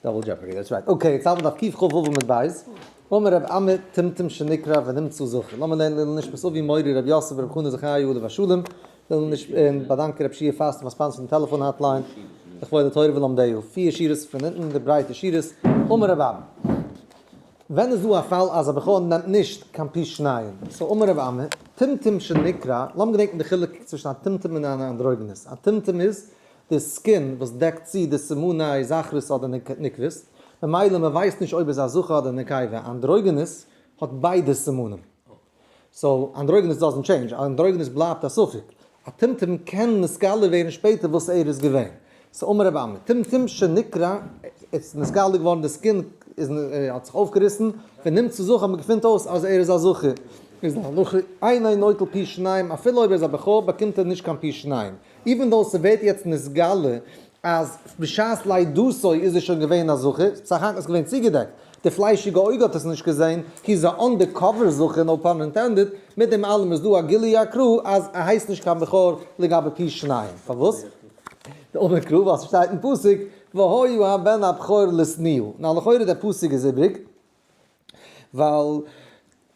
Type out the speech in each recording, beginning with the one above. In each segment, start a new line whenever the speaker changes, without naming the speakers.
Double jeopardy, that's right. Okay, יעצט האלט מען דף קכ"ו עמוד ב'. אמר רב אמי טומטום שנקרע ונמצא זכר. לאמיר לערנען לעילוי נשמת אבי מורי רבי יוסף ברב חנא זכרי' עליו השלום. ווילן נישט און באדאנקען רבי שיע פאסטן פאר sponsor ן די טעלעפאן hotline לכבוד התורה ולומדיה. פיר שורות פון אונטן די ברייטע שורות. אמר רב אמי. ווען איז דא א פאל אז א בכור נעמט נישט קיין פי שניים? So אמר רב אמי, טומטום שנקרע, לאמיר געדענקן די חילוק צווישן א טומטום און אן אנדרוגינוס. א טומטום איז די skin וואס דעקט צו די סימני זכרות אדער נקבות, ממילא מען ווייסט נישט אויב עס איז א זכר אדער נקבה, אנדרוגינוס האט ביידע סימנים. So אנדרוגינוס doesn't change, אנדרוגינוס בלייבט א ספק. א טומטום קען נתגלה ווערן שפעטער וואס ער איז געווען. So אמר רב אמי, טומטום שנקרע, איז נתגלה געווארן די skin איז האט זיך אויפגעריסן, ונמצא זכר מען געפינט אויס אז ער איז א זכר. איז די הלכה, אינו נוטל פי שניים, אפילו אויב ער איז א בכור באקומט ער נישט קיין פי שניים. Even though ס'ווערט יעצט נתגלה אז בשעת לידתו איז ער שוין געווען א זכר, סך הכל איז געווען צוגעדעקט, די פליישיגע אויג האט עס נישט געזען, he is א undercover זכר no pun intended, מיט דעם אלעם איז דא א גילוי הכרעה אז ער הייסט נישט קיין בכור לגבי פי שניים, פארוואס? דאמר קרא ווייל ס'שטייט אין פסוק והיה הבן הבכור לשנואה, נאר לכאורה דער פסוק איז איבריג, ווייל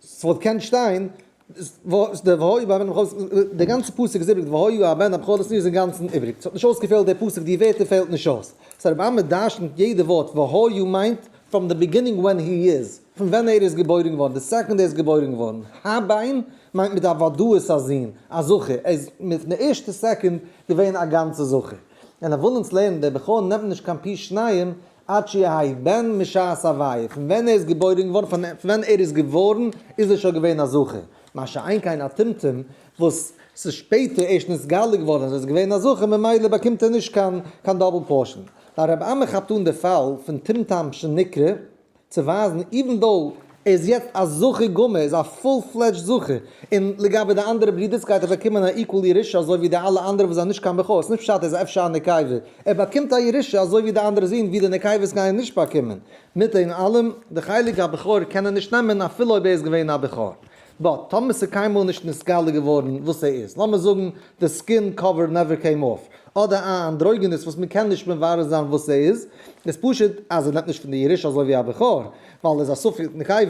ס'וואלט געקענט שטיין די גאנצע פסוק איז איבריג, והיה הבן הבכור לשנואה איז אינגאנצן איבריג, ס'האט נישט אויסגעפעלט די פסוק, די ווערטער פעלט נישט אויס. So רבי אמי דרשנ'ט יעדע ווארט, והיה מיינט from the beginning when he is, פון ווען ער איז געבוירן געווארן, די second ער איז געבוירן געווארן, הבן מיינט מיט א וודאות א זון, א זכר, ער איז מיט די ערשטע second געווען א גאנצע זכר. און ער וויל אונז לערנען, דער בכור נעמט נישט קיין פי שניים עד שיהא בן משעת הוויה, פון ווען ער איז געבוירן געווארן, פון ווען ער איז געווארן איז ער שוין געווען א זכר, מה שאין כן א טומטום וואס ס'איז שפעטער ערשט נתגלה געווארן אז ער איז געווען א זכר ממילא באקומט ער נישט קיין קיין double portion. ווייל רבי אמי כאפט אן די פאל פון טומטום שנקרע צו ווייזן even though ער איז יעצט א זכר גמור, ער איז א full fledged זכר, און לגבי די אנדערע ברידערס גייט ער באקומען א equal ירושה אזוי ווי די אלע אנדערע וואס זענען נישט קיין בכור, ס'נישט פשט ער איז אפשר א נקבה, ער באקומט א ירושה אזוי ווי די אנדערע זין ווי די נקבות גייען נישט באקומען, מיט דעם אלעם, די חלק הבכור קען ער נישט נעמען אפילו אויב ער איז געווען א בכור. But, טאמער ס'איז קיינמאל נישט נתגלה געווארן וואס ער איז, לאמיר זאגן די skin cover never came off, אדער א אנדרוגינוס וואס מ'קען נישט מברר זיין וואס ער איז, איז פשוט אז ער נעמט נישט פון די ירושה אזוי ווי א בכור, ווייל ער איז א ספק נקבה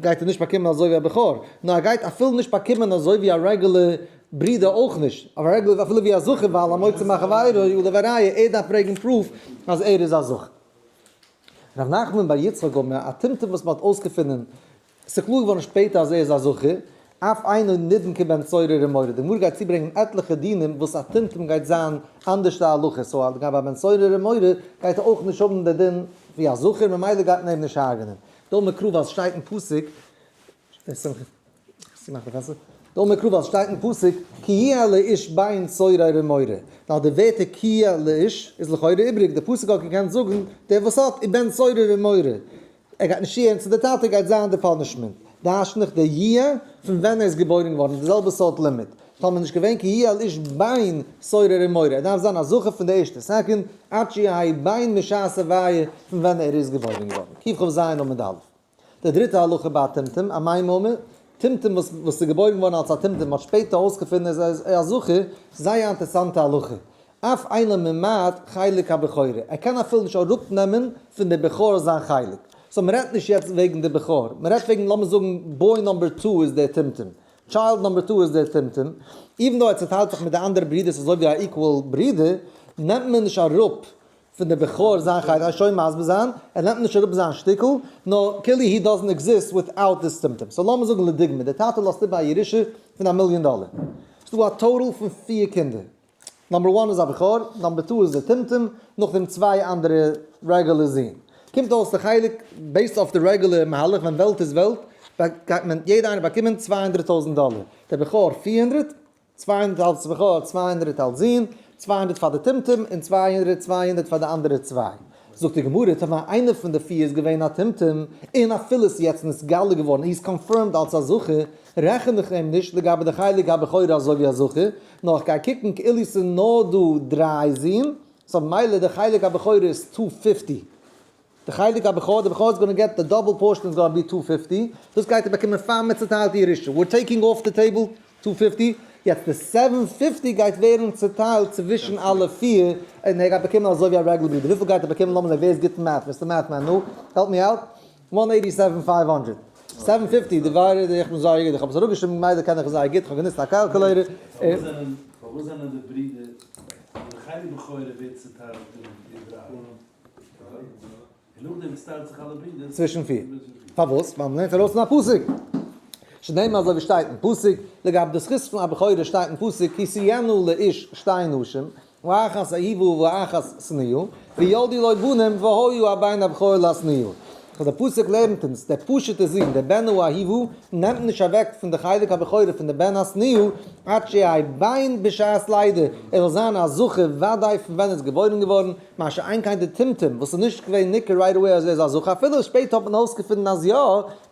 גייט ער נישט באקומען אזוי ווי א בכור, נאר ער גייט אפילו נישט באקומען אזוי ווי א רעגולער ברודער אויך נישט, אבער רעגולער אפילו ווי א זכר ווייל המוציא מחבירו עליו הראיה, ער דארף ברענגען proof אז ער איז א זכר. ר' נחמן בר יצחק אמר, א טומטום וואס מ'האט אויסגעפונען ס'איז קלאר געווארן שפעטער אז ער איז א זכר, אף אינו נידון כבן סורר ומורה, די גמרא גייט צוברענגען עטליכע דינים וואס א טומטום גייט זיין אנדערש די הלכה, so לגבי א בן סורר ומורה גייט ער אויך נישט האבן די דין ווי א זכר ממילא גייט מען אים נישט הרג'נען. דאמר קרא ווייל ס'שטייט אין פסוק, דאמר קרא ווייל ס'שטייט אין פסוק כי יהיה לאיש בן סורר ומורה, נאר די ווערטער כי יהיה לאיש איז לכאורה איבריג, די פסוק האט געקענט זאגן דער וואס האט איז בן סורר ומורה, ער גייט נישט צוהערן צו די טאטע גייט זיין די punishment. דרש'ן איך די יהיה פון ווען ער איז געבוירן געווארן די זעלבע סארט לימוד. טאמער נישט געווען כי יהיה לאיש בן סורר ומורה ער דארף זיין א זכר פון די ערשטע second עד שיהא בן משעת הוויה פון ווען ער איז געבוירן געווארן. קכ"ז עמוד א'. די דריטע הלכה ביי א טומטום, אמימר, טומטום וואס וואס איז געבוירן געווארן אלס א טומטום מ'האט שפעטער אויסגעפונען אז ער איז א זכר, זייער א אינטערסאנטע הלכה. אף אינו ממעט חלק הבכורה, ער קען אפילו נישט אראפנעמען פון די בכור זיין חלק. So מ'רעדט נישט יעצט וועגן די בכור, מ'רעדט וועגן לאמיר זאגן boy number two איז דער טומטום, child number two איז דער טומטום, even though ער צעטיילט זיך מיט די אנדערע ברידערס אזוי ווי א equal ברודער, נעמט מען נישט אראפ פון די בכור זיין חלק, גיי שוין מסביר זיין, ער נעמט נישט אראפ זיין שטיקל, נאר כאילו he doesn't exist without this טומטום. So לאמיר זאגן לדוגמא, די טאטע לאזט איבער א ירושה פון א מיליאן דאלער. ס'דא א total פון פיר קינדער. Number one איז א בכור, number two איז די טומטום, נאכדעם צוויי אנדערע רעגולער זין. קומט אויס די חלק, based אויף די רעגולער מהלך ווען וועלט איז וועלט, גייט מען יעדע איינער באקומען 200,000 דאלער. דער בכור 400, 200 אלס בכור, 200 אלס זון, 200 פאר די טומטום, און 200 200 פאר די אנדערע צוויי. זאגט די גמרא, טאמער איינער פון די פיר איז געווען א טומטום, און אפילו ס'איז יעצט נתגלה געווארן, איז confirmed אלס א זכר, רעכן איך אים נישט לגבי די חלק הבכורה אזוי ווי א זכר, נאר איך גיי קוקן כאילו ס'איז נאר דא דריי זין, so מילא די חלק הבכורה איז two fifty. די חלק הבכור, די בכור איז gonna get די double portion איז gonna be two fifty, דאס גייט ער באקומען פאר מען צוטיילט די ירושה, we're taking off the table two fifty. יעצט די 750 גייט ווערן צוטיילט צווישן אלע פיר, און ער גייט באקומען אזוי ווי א regular ברודער. וויפיל גייט ער באקומען? לאמיר זען ווער איז גוט אין math, Mister Math Man, נו, help me out. 187,500. 750 divided, איך בין זייער גוט, איך האב עס אראפגעשריבן, ממילא קען איך עס זייער גוט, איך האב גענוצט א calculator.
פארוואס זענען די ברידער, די חלק בכורה ווערט צוטיילט אין דריי? און נאכדעם צוטיילט זיך אלע ברידער
צווישן פיר. פארוואס? ווייל מ'לערנט ארויס פון א פסוק. שנאמר אזוי ווי שטייט אין פסוק, לגבי די זכות פון א בכורה שטייט אין פסוק כי תהיינה לאיש שתי נשים, האחת אהובה והאחת שנואה, וילדו לו בנים והיה הבן הבכור לשנואה. so דער פסוק לערנט אונז, דער פשוט'ער זון, דער בן האהובה, נעמט נישט אוועק פון די חלק הבכורה פון די בן השנואה, עד שיהא בן בשעת לידה, ער זאל זיין א זכר וודאי פון ווען ער איז געבוירן געווארן, מה שאין כן די טומטום וואס איז נישט געווען ניכר right away אז ער איז א זכר, אפילו שפעטער האט מען אויסגעפונען אז יא,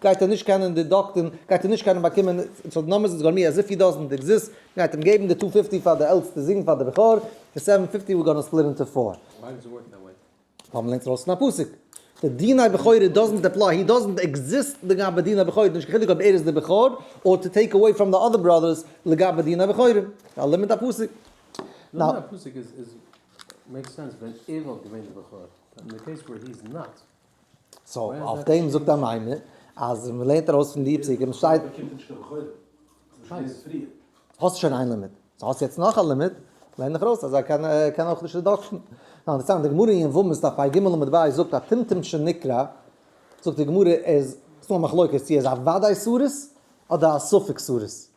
גייט ער נישט קענען deduct ן, גייט ער נישט קענען באקומען, so די numbers is gonna be as if he doesn't exist, מ'גייט אים געבן די 250 פאר די עלטסטע זון פאר די בכור, די 750 we're gonna split into four.
Why does it work that way?
ווייל מ'לערנט ארויס פון א פסוק. די דיני בכורה doesn't apply, he doesn't exist לגבי דיני בכורה, נישט קיין חילוק אויב ער איז די בכור, or to take away from the other brothers לגבי דיני בכורה. א לימוד א פסוק.
לימוד א פסוק איז איז makes sense ווען ער וואלט געווען די בכור, but in the case where he is not.
so אויף דעם זאגט א מימרא אז מ'לערנט ארויס פון די פסוקים שטייט. האסט שוין איין לימוד, so האסט יעצט נאך א לימוד, לערן איך ארויס אז ער קען קען אויך נישט deduct ן. נאר אינטערעסאנט, די גמרא אין יבמות דף פ"ג עמוד ב' זאגט א טומטום שנקרע, זאגט די גמרא איז ס'דא א מחלוקת צו ער איז א וודאי סריס אדער א ספק סריס.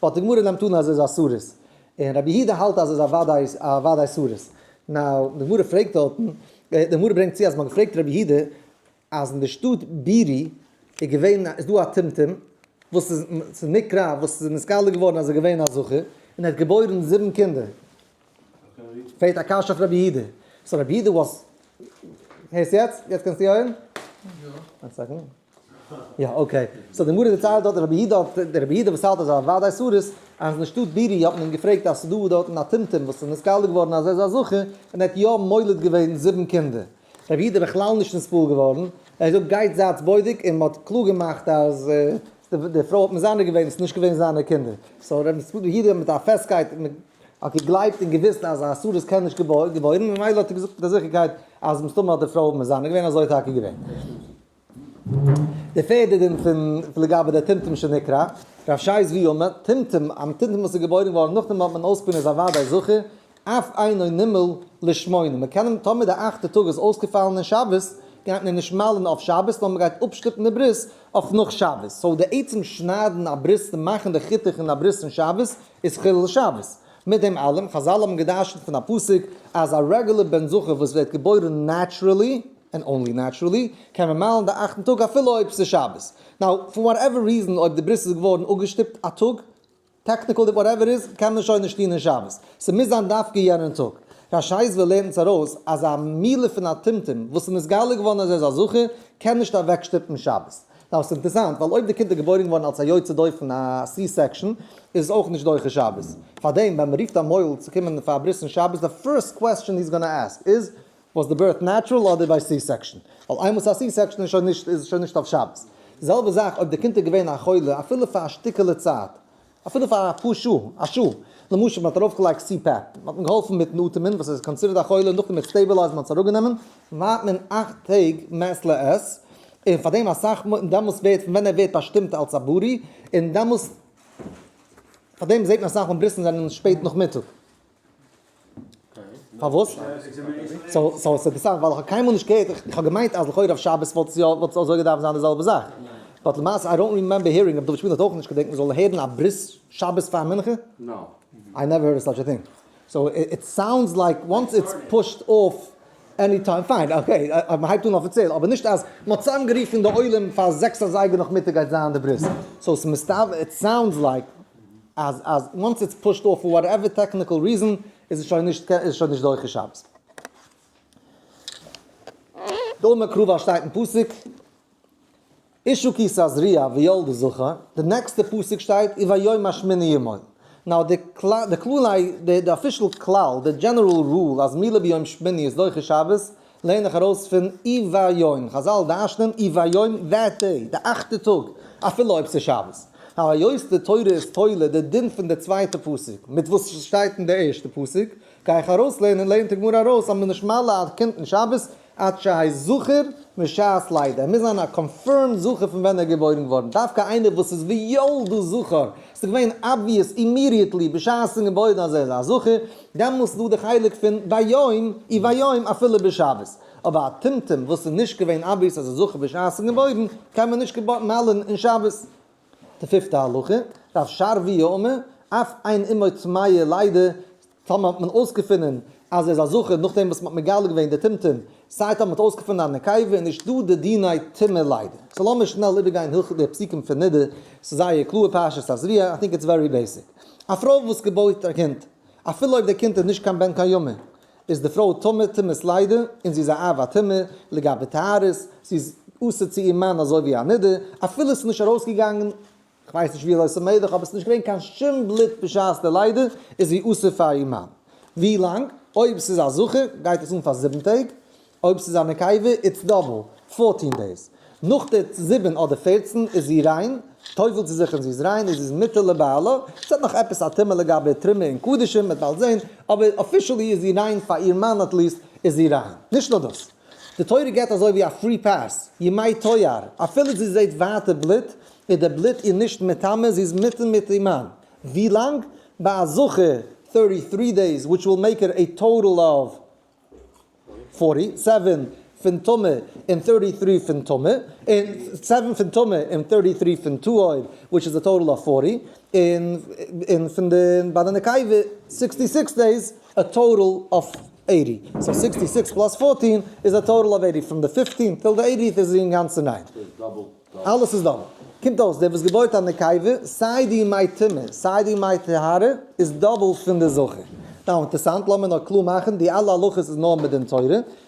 but די גמרא נעמט אן אז ער איז א סריס, און רבי יהודה האלט אז ער איז א וודאי א וודאי סריס. now די גמרא פרעגט דארטן, די גמרא ברענגט צו אז מ'האט געפרעגט רבי יהודה אז אין די שטאט בירי איז געווען איז דא א טומטום וואס איז ס'איז נקרע וואס איז נתגלה געווארן אז ער איז געווען א זכר און ער האט געבוירן זיבן קינדער. פרעגט א קשיא אויף רבי יהודה. so רבי יהודה was הערסט יעצט? יעצט קענסטו הערן?
יא.
One second. יא okay. So די גמרא דערציילט דארט רבי יהודה האט דער רבי יהודה וואס האלט אז א וודאי סריס אז אין די שטאט בירי האט מען אים געפרעגט אז ס'איז דא דארטן א טומטום וואס איז נתגלה געווארן אז ער איז א זכר און ער האט יא מוליד געווען זיבן קינדער. רבי יהודה איז בכלל נישט נתפעל געווארן, ער זאגט גייט זייטס בודק און מ'האט קלאר געמאכט אז די פרוי האט מזנה געווען, ס'איז נישט געווען זיינע קינדער. So רבי יהודה מיט א פעסטקייט האט געגלייבט און געוואוסט אז א סריס קען נישט געבוירן, ממילא האט ער געזאגט מיט א זיכערקייט אז מסתמא האט די פרוי מזנה געווען, אזוי איז טאקע געווען. די פערדע דין פון לגבי די טומטום שנקרע, רב שייז ווי אומר, טומטום, א טומטום וואס איז געבוירן געווארן נאכדעם האט מען אויסגעפונען איז א וודאי זכר, אף אינו נימול לשמונה, מען קען אים טאמער די אכטע טאג איז אויסגעפאלן אין שבת, גייט מען אים נישט מל'ן אויף שבת נאר מען גייט אפשטופן די ברית אויף נאך שבת, so די עצם שניידן א ברית און מאכן די חיתוך אין א ברית אין שבת איז חילול שבת. מיט דעם אלעם, חזל האבן געדרשנט פון א פסוק אז א regular בן זכר וואס ווערט געבוירן naturally, and only naturally, קען מען מל'ן די אכטן טאג אפילו אויב ס'איז שבת. Now, for whatever reason אויב די ברית איז געווארן אפגעשטופט א טאג, technical whatever איז, קען מען שוין נישט טון אין שבת. ס'מוז זיין דווקא יענעם טאג. ר' אייזווער לערנט אונז ארויס אז א מילה פון א טומטום וואס איז נתגלה געווארן אז ער איז א זכר, קען נישט אוועקשטופן שבת. Now ס'איז אינטערסאנט, ווייל אויב די קינד איז געבוירן געווארן אלס א יוצא דופן א C-section, איז עס אויך נישט דוחה שבת. פארדעם ווען מ'רופט א מוהל צו קומען פאר א ברית אין שבת, the first question he's gonna ask is, was the birth natural אדער by C-section? ווייל איינמאל ס'איז א C-section איז שוין נישט איז שוין נישט אויף שבת. די זעלבע זאך אויב די קינד איז געווען א חולה אפילו פאר א שטיקעלע צייט, אפילו פאר אפאר שעה, א שעה, למשל מ'האט ארויפגעלייגט CPAP, מ'האט אים געהאלפן מיטן אטעמען וואס איז considered א חולה, נאכדעם איז stabilized מ'האט עס אראפגענומען, ווארט מען 8 טעג מעת לעת, און פאר דעם אסאך מאל, און דעמאלס ווערט פון ווען ער ווערט באשטימט אלס א בריא, און דעמאלס, פאר דעם זעט מען אסאך מאל ברית'ן זענען שפעט נאכמיטאג. פארוואס? So ס'איז אינטערעסאנט ווייל איך האב קיינמאל נישט געהערט, איך האב געמיינט אז לכאורה אויף שבת וואלט עס יא וואלט עס אזוי געדארפט זיין די זעלבע זאך, but למעשה I don't remember hearing, רבי דוד שפירא האט אויך נישט געדענקט מ'זאל הערן א ברית שבת פאר מנחה? I never heard of such a thing. So it sounds like once it's pushed off any time, fine, okay, מ'הייבט אן אפיציעל, אבער נישט אז מ'האט צוזאמגערופן די עולם פאר 6 אזייגער נאכמיטאג גייט זיין די ברית. So ס'מסתבר, it sounds like אז אז once it's pushed off for whatever technical reason איז עס שוין נישט איז עס שוין נישט דוחה שבת. דאמר קרא שטייט אין פסוק אשה כי תזריע וילדה זכר, די נעקסטע פסוק שטייט וביום השמיני ימול. Now די די כללי די official כלל די general rule אז מילה ביום שמיני איז דוחה שבת לערן איך ארויס פון וביום, חזל דרש'נען וביום that day, די אכטע טאג, אפילו אויב ס'איז שבת. היות די תורה איז תולה די דין פון די צווייטע פסוק מיט וואס שטייט אין די ערשטע פסוק, גיי איך ארויסלערנען, לערנט די גמרא ארויס אז מען איז נישט מל א קינד אין שבת עד שיהא זכר משעת לידה, ער מוז זיין א confirmed זכר פון ווען ער איז געבוירן געווארן, דווקא איינער וואס איז וילדו זכר, ס'איז געווען obvious immediately בשעת'ן געבוירן אז ער איז א זכר, דעמאלס איז דא די חלק פון ביום וביום אפילו בשבת, אבער א טומטום וואס איז נישט געווען obvious אז ער איז זכר בשעת'ן געבוירן, קען מען נישט מל'ן אין שבת. די פיפטע הלכה, רב שרביא אומר, אף אין אמו טמאה לידה, טאמער האט מען אויסגעפונען אז ער איז א זכר נאכדעם וואס מען האט מגלה געווען די טומטום, סיי טאמער מען האט אויסגעפונען א נקבה איז נישט דא די דיני טומאה לידה. so לאמיר שנעל איבערגיין הלכות די פסוקים פון נידה, ס'איז זייער קלאר פרשת תזריע, I think it's very basic. א פרוי וואס געבוירט א קינד, אפילו אויב דער קינד איז נישט קיין בן קיימא, איז די פרוי טמא טומאת לידה און זי איז א אב הטומאה לגבי טהרות, זי איז אסור צו איר מאן אזוי ווי א נידה, אפילו עס איז נישט ארויסגעגאנגען, כ'ווייס נישט ווי אזוי ס'איז מעגליך אבער עס איז נישט געווען קיין שום בלוט בשעת די לידה, איז זי אסור פאר איר מאן. ווי לאנג? אויב ס'איז א זכר גייט עס אן פאר 7 טעג, אויב ס'איז א נקבה it's double, 14 days. נאך די 7 אדער 14 איז זי ריין, טובל'ט זי זיך און זי איז ריין, איז זי מותר לבעלה, ס'האט נאך עפעס א טומאה לגבי תרומה און קדשים, מ'וועט באלד זען, אבער officially איז זי ריין פאר איר מאן at least איז זי ריין. נישט נאר דאס, די תורה געבט אזוי ווי א free pass, ימי טוהר, אפילו זי זעט ווייטער בלוט, איז די בלוט איר נישט מטמא, זי איז מותר מיט איר מאן. ווי לאנג? ביי א זכר 33 days, which will make it a total of 47 פון טומאה און 33 פון טומאה, און 7 פון טומאה און 33 פון טהור, which is a total of 40, און פון די ביי די נקבה 66 days, a total of 80. So 66 plus 14 is a total of 80. From the 15th till the 80th איז זי אינגאנצן ריין. אלעס איז double. קומט אויס, דער וואס געבוירט א נקבה, סיי די ימי טומאה, סיי די ימי טהרה, איז double פון די זכר. Now, אינטערעסאנט, לאמיר נאר קלאר מאכן, די אלע הלכות איז נאר מיט דין תורה.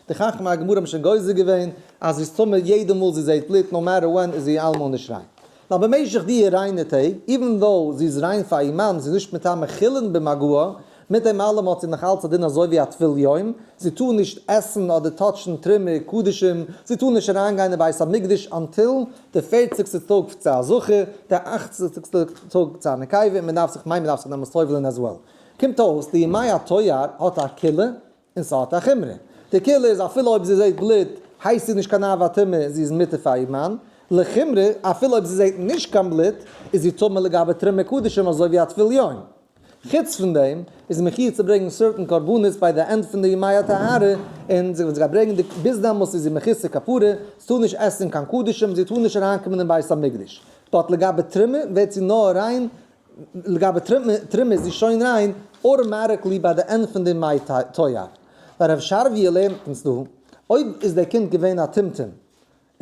די חכמי הגמרא האבן שוין גוזר געווען, אז זי איז טמא יעדע מאל זי זעט בלוט, no matter when, איז זי אלעמאל נישט ריין. Now, במשך די ריינע טעג, even though זי איז ריין פאר איר מאן, זי איז נישט מטמא חולין במגעה, מיט דעם אלעם האט זי נאך אלץ א דין אזוי ווי א טבול יום, זי טאר נישט עסן אדער touch ן תרומה, קדשים, זי טאר נישט אריינגיין אין בית המקדש until די פערציגסטע טאג צו א זכר, די אכציגסטע טאג צו א נקבה, און מען דארף זיך, כ'מיין מען דארף זיך דעמאלס טובל'ען as well. קומט אויס די ימי הטוהר האט א קולא און ס'האט א חומרא. די קולא איז אפילו אויב זי זעט בלוט הייסט זי נישט קיין אב הטומאה, זי איז מותר פאר איר מאן. לחומרא, אפילו אויב זי זעט נישט קיין בלוט איז זי טמא לגבי תרומה קדשים אזוי ווי א טבול יום. חוץ פון דעם איז זי מחיוב צו ברענגען certain קרבנות ביי די end פון די ימי הטהרה, און זי גייט ברענגען די, ביז דעמאלס איז זי מחוסר כפרה, זי טאר נישט עסן קיין קדשים, זי טאר נישט אריינקומען אין בית המקדש. But לגבי תרומה ווערט זי נאר ריין, לגבי תרומה איז זי שוין ריין automatically ביי די end פון די ימי טוהר. ווייל רב שרביא לערנט אונז דא, אויב איז דער קינד געווען א טומטום,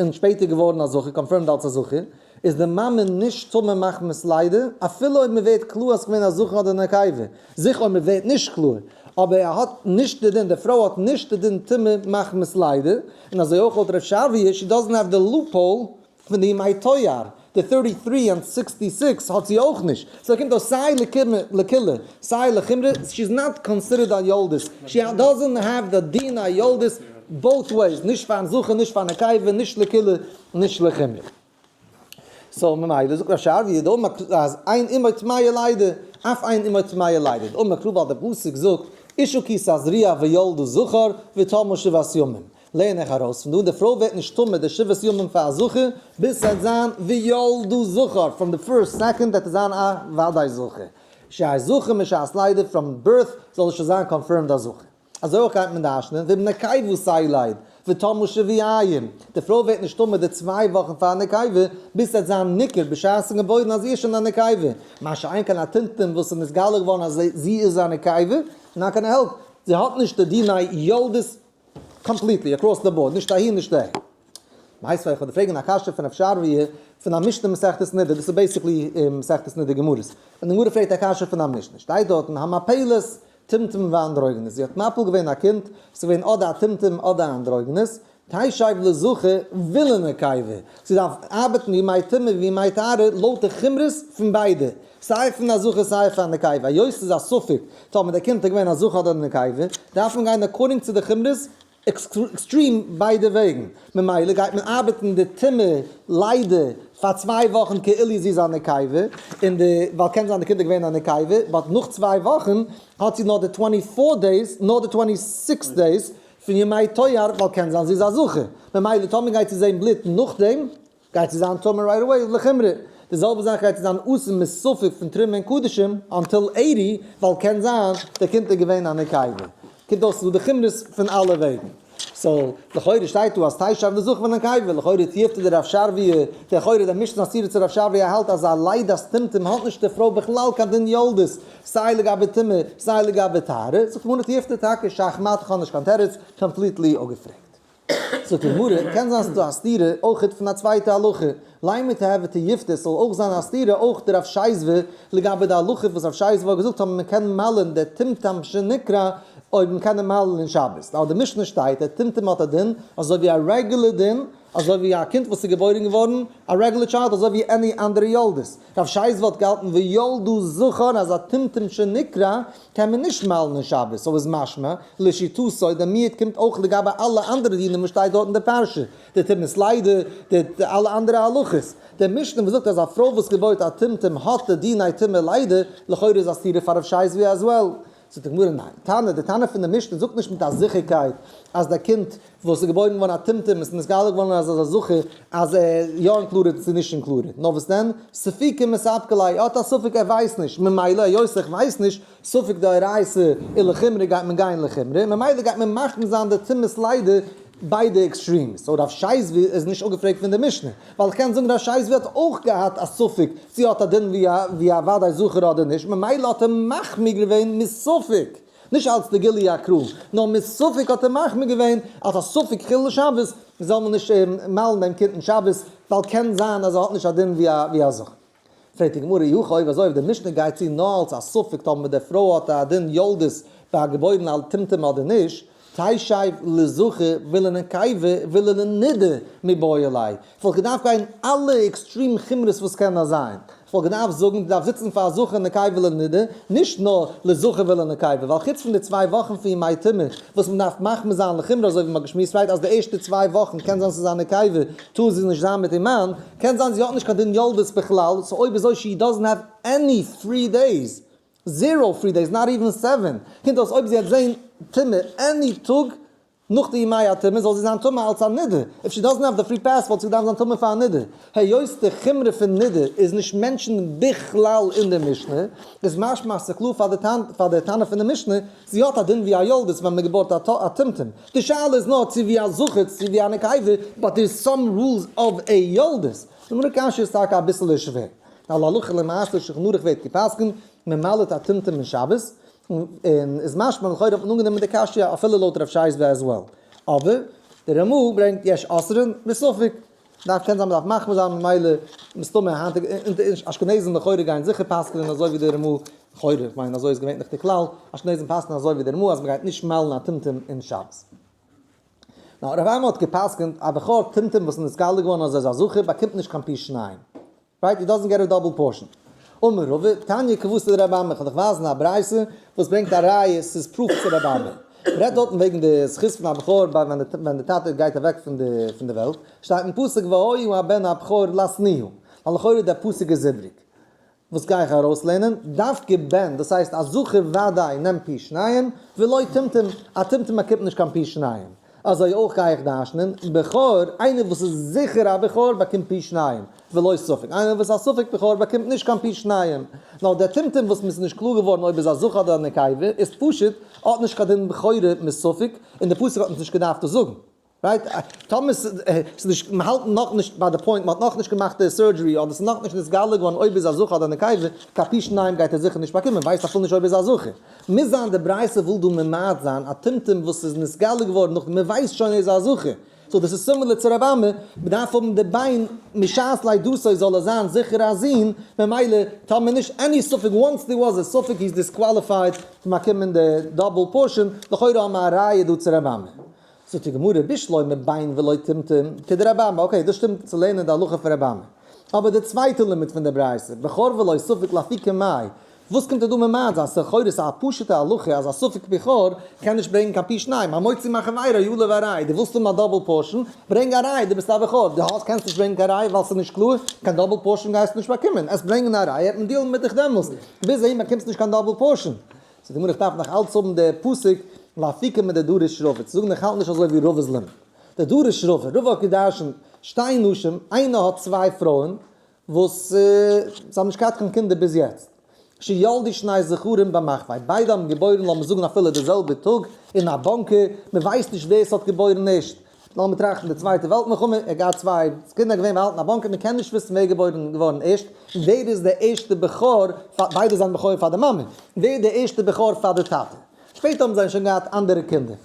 און שפעטער געווארן א זכר, confirmed אלס א זכר, איז די מאמע נישט טמא מחמת לידה, אפילו אויב מען ווערט קלאר אז ס'געווען א זכר אדער נקבה, זיכער אויב מען ווערט נישט קלאר, אבער ער האט נישט די דין, די פרוי האט נישט די דין טומאה מחמת לידה, און אזוי אויך לויט רב שרביא, she doesn't have the loophole פון די ימי טוהר, די 33 און 66 האט זי אויך נישט, so קומט אויס סיי לקולא סיי לחומרא, she is not considered א יולדת, she doesn't have the דין א יולדת both ways, נישט פארן זכר נישט פארן נקבה, נישט לקולא נישט לחומרא. So ממילא זאגט רב שרביא דאמר אז אין אמו טמאה לידה, אף אין אמו טמאה לידה, דאמר קרא ווייל דער פסוק זאגט אשה כי תזריע וילדה זכר וטמאה שבעת ימים. לערן איך ארויס פון דא, די פרוי ווערט נישט טמא די שבעת ימים פאר א זכר, ביז ס'וועט זיין וילדה זכר, from the first second וועט עס זיין א וודאי זכר. שיהא זכר משעת לידה, from birth זאל עס שוין זיין confirmed א זכר. אזוי אויך גייט מען דרש'נען, ואם נקבה תלד, וטמאה שבועיים, די פרוי ווערט נישט טמא די 2 וואכן פאר נקבה, ביז ס'וועט זיין ניכר בשעת'ן געבוירן אז זי איז שוין א נקבה. מה שאין כן א טומטום וואס איז נתגלה געווארן אז זי איז א נקבה, not gonna help, זי האט נישט די דיני יולדת completely across the board, נישט אהין נישט אהער. מיתיבי, איך וועל דיר פרעגן א קשיא פון רב שרביא פון א משנה מסכת נדה, דאס איז basically מסכת נדה גמרות. און די גמרא פרעגט א קשיא פון א משנה, שטייט דארטן המפלת טומטום ואנדרוגינוס, זי האט מפיל געווען א קינד, ס'איז געווען אדער א טומטום אדער א אנדרוגינוס, תשב לזכר ולנקבה, זי דארף ארבעטן ימי טומאה וימי טהרה לויט די חומרות פון ביידע, סיי פון א זכר סיי פון א נקבה, היות ס'איז א ספק טאמער דער קינד איז געווען א זכר אדער א נקבה, דארף מען גיין according צו די חומרות extreme ביידע וועגן, ממילא גייט מען ארבעטן די טומאה לידה פאר 2 וואכן כאילו זי איז א נקבה, און די, ווייל קען זיין די קינד איז געווען א נקבה, but נאך 2 וואכן האט זי נאר די 24 days, נאר די 26 days פון ימי טוהר, ווייל קען זיין זי איז א זכר. ממילא טאמער גייט זי זען בלוט נאכדעם, גייט זי זיין טמא right away לחומרא. די זעלבע זאך גייט זי זיין אסור מספק פון תרומה און קדשים until 80, ווייל קען זיין דער קינד איז געווען א נקבה. קומט אויס ס'איז דא די חומרות פון אלע וועגן. So, לכאורה שטייט דא אז תשב לזכר ולנקבה, לכאורה תיובתא דרב שרביא, לכאורה דער משנה סתירה צו רב שרביא האלט אז א לידת טומטום האט נישט די פרוי בכלל קיין דין יולדת, סיי לגבי טומאה, סיי לגבי טהרה. זאגט די גמרא תיובתא טאקע שך מט, כ'האב נישט קיין תירוץ, completely אפגעפרעגט. זאגט די גמרא, קען זיין ס'איז דא א סתירה אויכעט פון א צווייטע הלכה, לימא תיהוי תיובתא, ס'זאל אויך זיין א סתירה אויך דרב שזבא לגבי די הלכה וואס רב שזבא האט געזאגט אז מען קען מל'ן דער טומטום שנקרע אויב מען קען אים מל'ן אין שבת. ווייל די משנה שטייט דער טומטום האט א דין אזוי ווי א regular דין, אזוי ווי א קינד וואס איז געבוירן געווארן, א regular child אזוי ווי any אנדערע יולדת. רב שזבא האט געהאלטן וילדה זכר אז א טומטום שנקרע קען מען נישט מל'ן אין שבת, so איז משמע לשיטתו דער מיעוט קומט אויך לגבי אלע אנדערע דינים וואס שטייט דארט אין די פרשה, די טומאת לידה, די אלע אנדערע הלכות. דער משנה וואס זאגט אז א פרוי וואס געבוירט א טומטום האט די דיני טומאה לידה, לכאורה איז א סתירה פאר רב שזבא as well. זאגט די גמרא ניין, תנא, די תנא פון די משנה זאגט נישט מיט א זיכערקייט אז דער קינד וואס איז געבוירן געווארן א טומטום איז נתגלה געווארן אז ער איז א זכר, אז ער איז יא included צו נישט included. נאר וואס דען? ספיקא מספקא ליה, ער האט א ספק ער ווייסט נישט, ממילא היות איך ווייס נישט, ספק דאורייתא ולחומרא גייט מען גיין לחומרא, ממילא גייט מען מחמיר זיין די טומאת לידה ביידע extremes. So רב שזבא איז נישט אפגעפרעגט פון די משנה, ווייל איך קען זאגן רב שזבא האט אויך געהאט א ספק צו האט א דין ווי א וודאי זכר אדער נישט, ממילא האט ער מחמיר געווען מספק, נישט אלץ די גילוי הקרא, נאר מספק האט ער מחמיר געווען אז א ספק חילול שבת זאל מען נישט מל'ן דעם קינד אין שבת, ווייל קען זיין אז ער האט נישט א דין ווי א זכר. פרעגט די גמרא, אי הכי אויב אזוי אויב די משנה גייט צו נאר אלץ א ספק טאמער די פרוי האט א דין יולדת ביי א געבוירן א טומטום אדער נישט, תשב לזכר ולנקבה ולנדה מיבעי ליה, כ'וואלט געדארפט גיין אלע extreme חומרות וואס קען נאר זיין, כ'וואלט געדארפט זאגן דו דארפסט זיצן פאר א זכר נקבה לנידה, נישט נאר לזכר ולנקבה, ווייל חוץ פון די 2 וואכן פון ימי טומאה וואס מען דארף מחמיר זיין לחומרא אזוי ווי מ'האט געשמועסט right אז די ערשטע 2 וואכן קען זיין ס'איז א נקבה טאר זי נישט זיין מיט איר מאן, קען זיין זי האט נישט קיין דין יולדת בכלל, so אויב אזוי she doesn't have any free days, zero free days, not even seven, קומט אויס אויב זי האט זעהן טומאה any טאג נאך די ימי הטומאה זאל זי זיין טמא אלס א נידה, if she doesn't have the free pass וואלט זי געדארפט זיין טמא פאר א נידה, היות די חומרא פון נידה איז נישט mentioned בכלל אין די משנה, איז משמע אז ס'קלאר פאר די תנא פון די משנה, זי האט א דין ווי א יולדת ווען מ'געבוירט א טומטום, די שאלה איז נאר צו ווי א זכר צו ווי א נקבה, but there is some rules of a יולדת. די גמרא קשיא איז טאקע אביסעלע שווער, ווייל הלכה למעשה שולחן ערוך ווערט גע'פסק'נט, מ'מל'ט א טומטום אין שבת, און איז משמע לכאורה האט מען אנגענומען די קשיא אפילו לויט רב שזבא as well. אבער דער רמ"א ברענגט יש אוסרין מספק. דארף קען זיין מ'דארף מחמיר זיין ממילא מסתמא היינטיגע אשכנזים לכאורה גייען זיכער פסק'נען אזוי ווי דער רמ"א, לכאורה, איך מיין אזוי איז געווענליך די כלל, אשכנזים פסק'נען אזוי ווי דער רמ"א אז מ'גייט נישט מל'ן א טומטום אין שבת. נאר רב אמי האט גע'פסק'נט א בכור טומטום וואס איז נתגלה געווארן אז ער איז א זכר באקומט נישט קיין פי שניים. Right? He doesn't get a double portion. אמר רבא, תניא כוותיה דרבי אמי, כ'וועל דיך ווייזן א ברייתא וואס ברענגט א ראיה, ס'איז proof צו רבי אמי. רעדט דארטן וועגן די זכות פון א בכור ביי ווען די טאטע גייט אוועק פון די וועלט, שטייט אין פסוק והיה הבן הבכור לשנואה, ווייל לכאורה דער פסוק איז איבריג. וואס גיי איך ארויסלערנען? דווקא בן, דאס הייסט א זכר וודאי נעמט פי שניים, ולא טומטום, א טומטום באקומט נישט קיין פי שניים. אזוי אויך גיי איך דרש'נען, בכור, איינער וואס איז זיכער א בכור באקומט פי שניים, ולא ספק, איינער וואס איז א ספק בכור באקומט נישט קיין פי שניים. נאר דער טומטום וואס מ'איז נישט קלאר געווארן אויב איז א זכר אדער א נקבה, איז פשוט, האט נישט קיין דין בכורה מספק, און דער פסוק האט אונז נישט געדארפט דאס זאגן. Right? טאמער ס'איז נישט, מ'האלט נאכנישט ביי די point, מ'האט נאכנישט געמאכט די surgery, אדער ס'איז נאכנישט נתגלה געווארן אויב איז א זכר אדער א נקבה, קיין פי שניים גייט ער זיכער נישט באקומען, ווייסט אפילו נישט אויב איז א זכר. מוז זיין די ברייתא וויל דא ממעט זיין א טומטום וואס איז נתגלה געווארן נאכדעם מ'ווייסט שוין ער איז א זכר. So דאס איז similar צו רב אמי, מ'דארף האבן די בן משעת לידתו זאל ער זיין זיכער א זון, ממילא טאמער נישט any ספק, once there was a ספק he is disqualified פון באקומען די double portion, לכאורה האבן מיר א ראיה דא צו רב אמי. זאגט די גמרא בשלמא בן ולא טומטום כדרב אמי, okay דאס שטימט צו לערנען די הלכה פון רב אמי. אבער די צווייטע לימוד פון די ברייתא, בכור ולא ספק לאפוקי מאי. וואס קומט ער דא ממעט זיין? ס'איז לכאורה ס'איז א פשוט'ע הלכה אז א ספק בכור קען נישט ברענגען קיין פי שניים, המוציא מחבירו עליו הראיה, דו ווילסט האבן א double portion, ברענג א ראיה דו ביסט א בכור, דו האסט קענסט נישט ברענגען קיין ראיה ווייל ס'איז נישט קלאר, קיין double portion גייסטו נישט באקומען, עסט ברענגען א ראיה העט מען deal ן מיט דיך דעמאלס, ביז אהין באקומסט נישט קיין double portion. זאגט די גמרא איך דארף נאך אלץ האבן די פסוק לאפוקי מדדרש רבא, צו זאגן איך האלט נישט אזוי ווי רבא'ס לימוד. דדרש רבא, רבא האט געדרשנט שתי נשים, איינער האט צוויי פרויען וואס זיי האבן נישט געהאט קיין קינדער ביז יעצט, שילדו שני זכרים במחבוא, ביידע האבן געבוירן לאמיר זאגן אפילו די זעלבע טאג אין א bunker, מען ווייסט נישט ווער ס'האט געבוירן ערשט, לאמיר טראכטן די צווייטע וועלט מלחמה, ער האט געהאט צוויי קינדער געווען באהאלטן אין א bunker, מען קען נישט וויסן ווער געבוירן געווארן ערשט, און ווער איז דער ערשטע בכור, ביידע זענען בכור פאר די מאמע, ווער איז דער ערשטע בכור פאר די טאטע. שפעטער האבן זיי שוין געהאט אנדערע קינדער.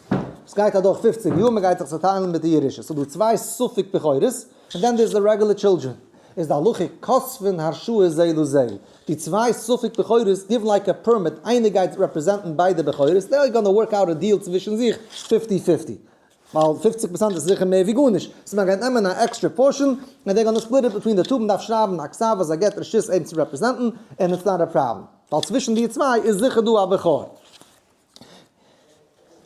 עס גייט אדורך 50 יאר, מען גייט זיך צעטיילן מיט די ירושה. ס'איז דא צוויי ספק בכורות, און then there's the regular children. איז די הלכה כותבין הרשאה זה לזה. די צוויי ספק בכורות give like a permit, איינער גייט represent ן ביידע בכורות, they are gonna work out a deal צווישן זיך fifty fifty. ווייל 50% איז זיכער מער ווי גארנישט. so מען גייט נעמען א extra portion, און they gonna split it between the two, מען דארף שרייבן א כתב אז ער געבט רשות אים צו represent ן, און it's not a problem. ווייל צווישן די צוויי איז זיכער דא א בכור.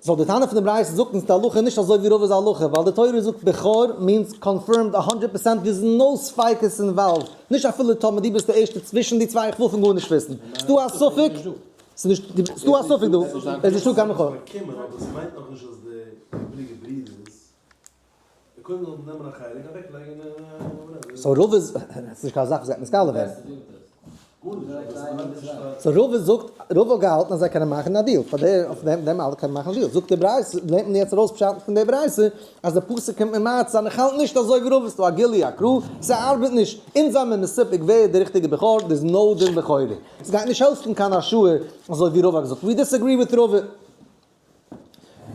so די טענה פון די ברייתא זאגט אונז די הלכה נישט אזוי ווי רבא'ס הלכה, ווייל די תורה זאגט בכור means confirmed א 100% there's no ספיקות involved, נישט אפילו טאמער דו ביסט די ערשטע צווישן די צוויי, איך וויל פון גארנישט וויסן. ס'דא א ספק? ס'איז נישט, ס'דא א ספק דא, עס איז נישטא קיין בכור.
באקומען, אבער ס'מיינט נאכנישט אז די איבריגע ברידערס קודם זאל מען נעמען א חלק אוועקלייגן און.
so רבא איז, ס'איז נישט קיין זאך וואס גייט נתגלה ווערן. so רבא זאגט, רבא האט געהאלטן אז זיי קענען מאכן א deal, פאר דער אויף דעם דעם אלע קענען מאכן א deal. זאגט די ברייתא, לערנט מען יעצט ארויס פשט פון די ברייתא, אז די פסוק קומט ממעט זיין, איך האלט נישט אזוי ווי רבא, ס'דא א גילוי א קרא, ס'ארבעט נישט, אונז זעמיר מסופק ווער איז די ריכטיגע בכור, there's no דין בכורה. ס'גייט נישט העלפן קיין הרשאה אזוי ווי רבא האט געזאגט, we disagree with רבא.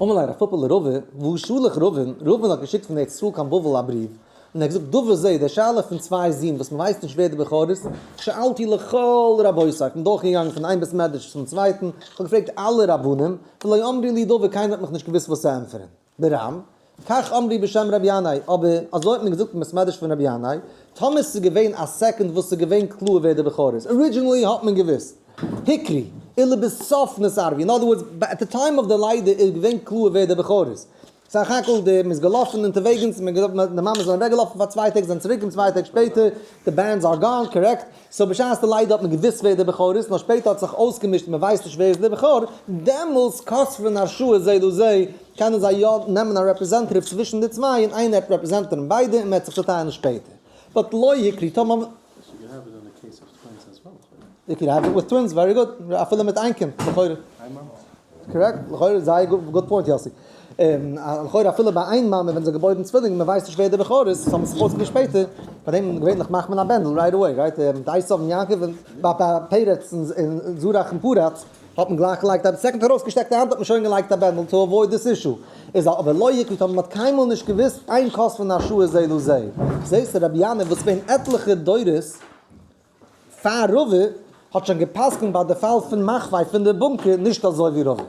אמר ליה רב פפא לרבא, והא שלח רבין, רבין האט געשיקט פון ארץ ישראל קיין בבל א בריוו, און ער האט געזאגט דבר זה, די שאלה פון צוויי זין וואס מען ווייסט נישט ווער די בכור איז, שאלתי לכל רבותי, איך בין דורכגעגאנגען פון איין בית מדרש צום צווייטן, איך האב געפרעגט אלע רבנים, ולא אמרו לי דבר, קיינער האט מיך נישט געוואוסט וואס צו ענטפערן. ברם, כך אמרו בשם רבי ינאי, אבער אזוי האט מען געזאגט אין בית מדרש פון רבי ינאי, טאמער ס'איז געווען א second וואס ס'איז געווען קלאר ווער די בכור איז, originally האט מען געוואוסט, הוכרו, ולבסוף נתערבו, in other words, at the time of the לידה איז געווען קלאר ווער די בכור איז. סך הכל די מ'איז געלאפן אונטערוועגנס, מ'איז געלאפן, די מאמעס זענען אוועקגעלאפן פאר צוויי טעג, זענען צוריק אום צוויי טעג שפעטער, the bands are gone, correct? so בשעת די לידה האט מען געוואוסט ווער די בכור איז, נאר שפעטער האט זיך אויסגעמישט און מ'ווייסט נישט ווער איז די בכור, דעמאלס כותבין הרשאה זה לזה, קענען זיי יא נעמען א representative צווישן די צוויי און איינער וועט represent ען ביידע און מ'וועט זיך צוטיילן שפעטער. but לא הוכרו טאמער. You could have it with twins, very good. אפילו מיט איין קינד, לכאורה. correct, לכאורה זייער good point יאסי. לכאורה אפילו ביי איין מאמע ווען זי האט געבוירן צווילינג, מען ווייסט נישט ווער דער בכור איז, ס'האבן זיך אויסגעמישט שפעטער, פאר דעם געווענליך מאכט מען א בענדל right away, right? מיט עשו און יעקב און ביי פרץ און זרח און פרץ האט מען גלייך געלייגט א second ארויסגעשטעקט די האנט האט מען שוין געלייגט א בענדל to avoid this issue. איז אבער לא יקלט האט מען קיינמאל נישט געוואוסט אין כותבין הרשאה זה לזה. זעסטו רבי ינאי וואס געווען עטליכע דורות פאר רבא האט שוין גע'פסק'נט ביי די פאל פון מחבוא פון די bunker נישט אזוי ווי רבא.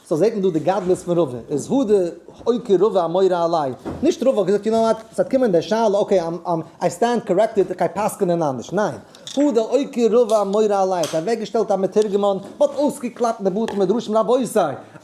so זעט מען דא די גדלות פון רבא איז הא דאוקי רבא אמורא עליה. נישט רבא האט געזאגט you know what, ס'וועט קומען די שאלה okay I stand corrected איך גיי פסק'נען אנדערש. ניין. הא דאוקי רבא אמורא עליה האט אוועקגעשטעלט א מתורגמן, מ'האט אויסגעקלאפט אין די בתי מדרשים רבותי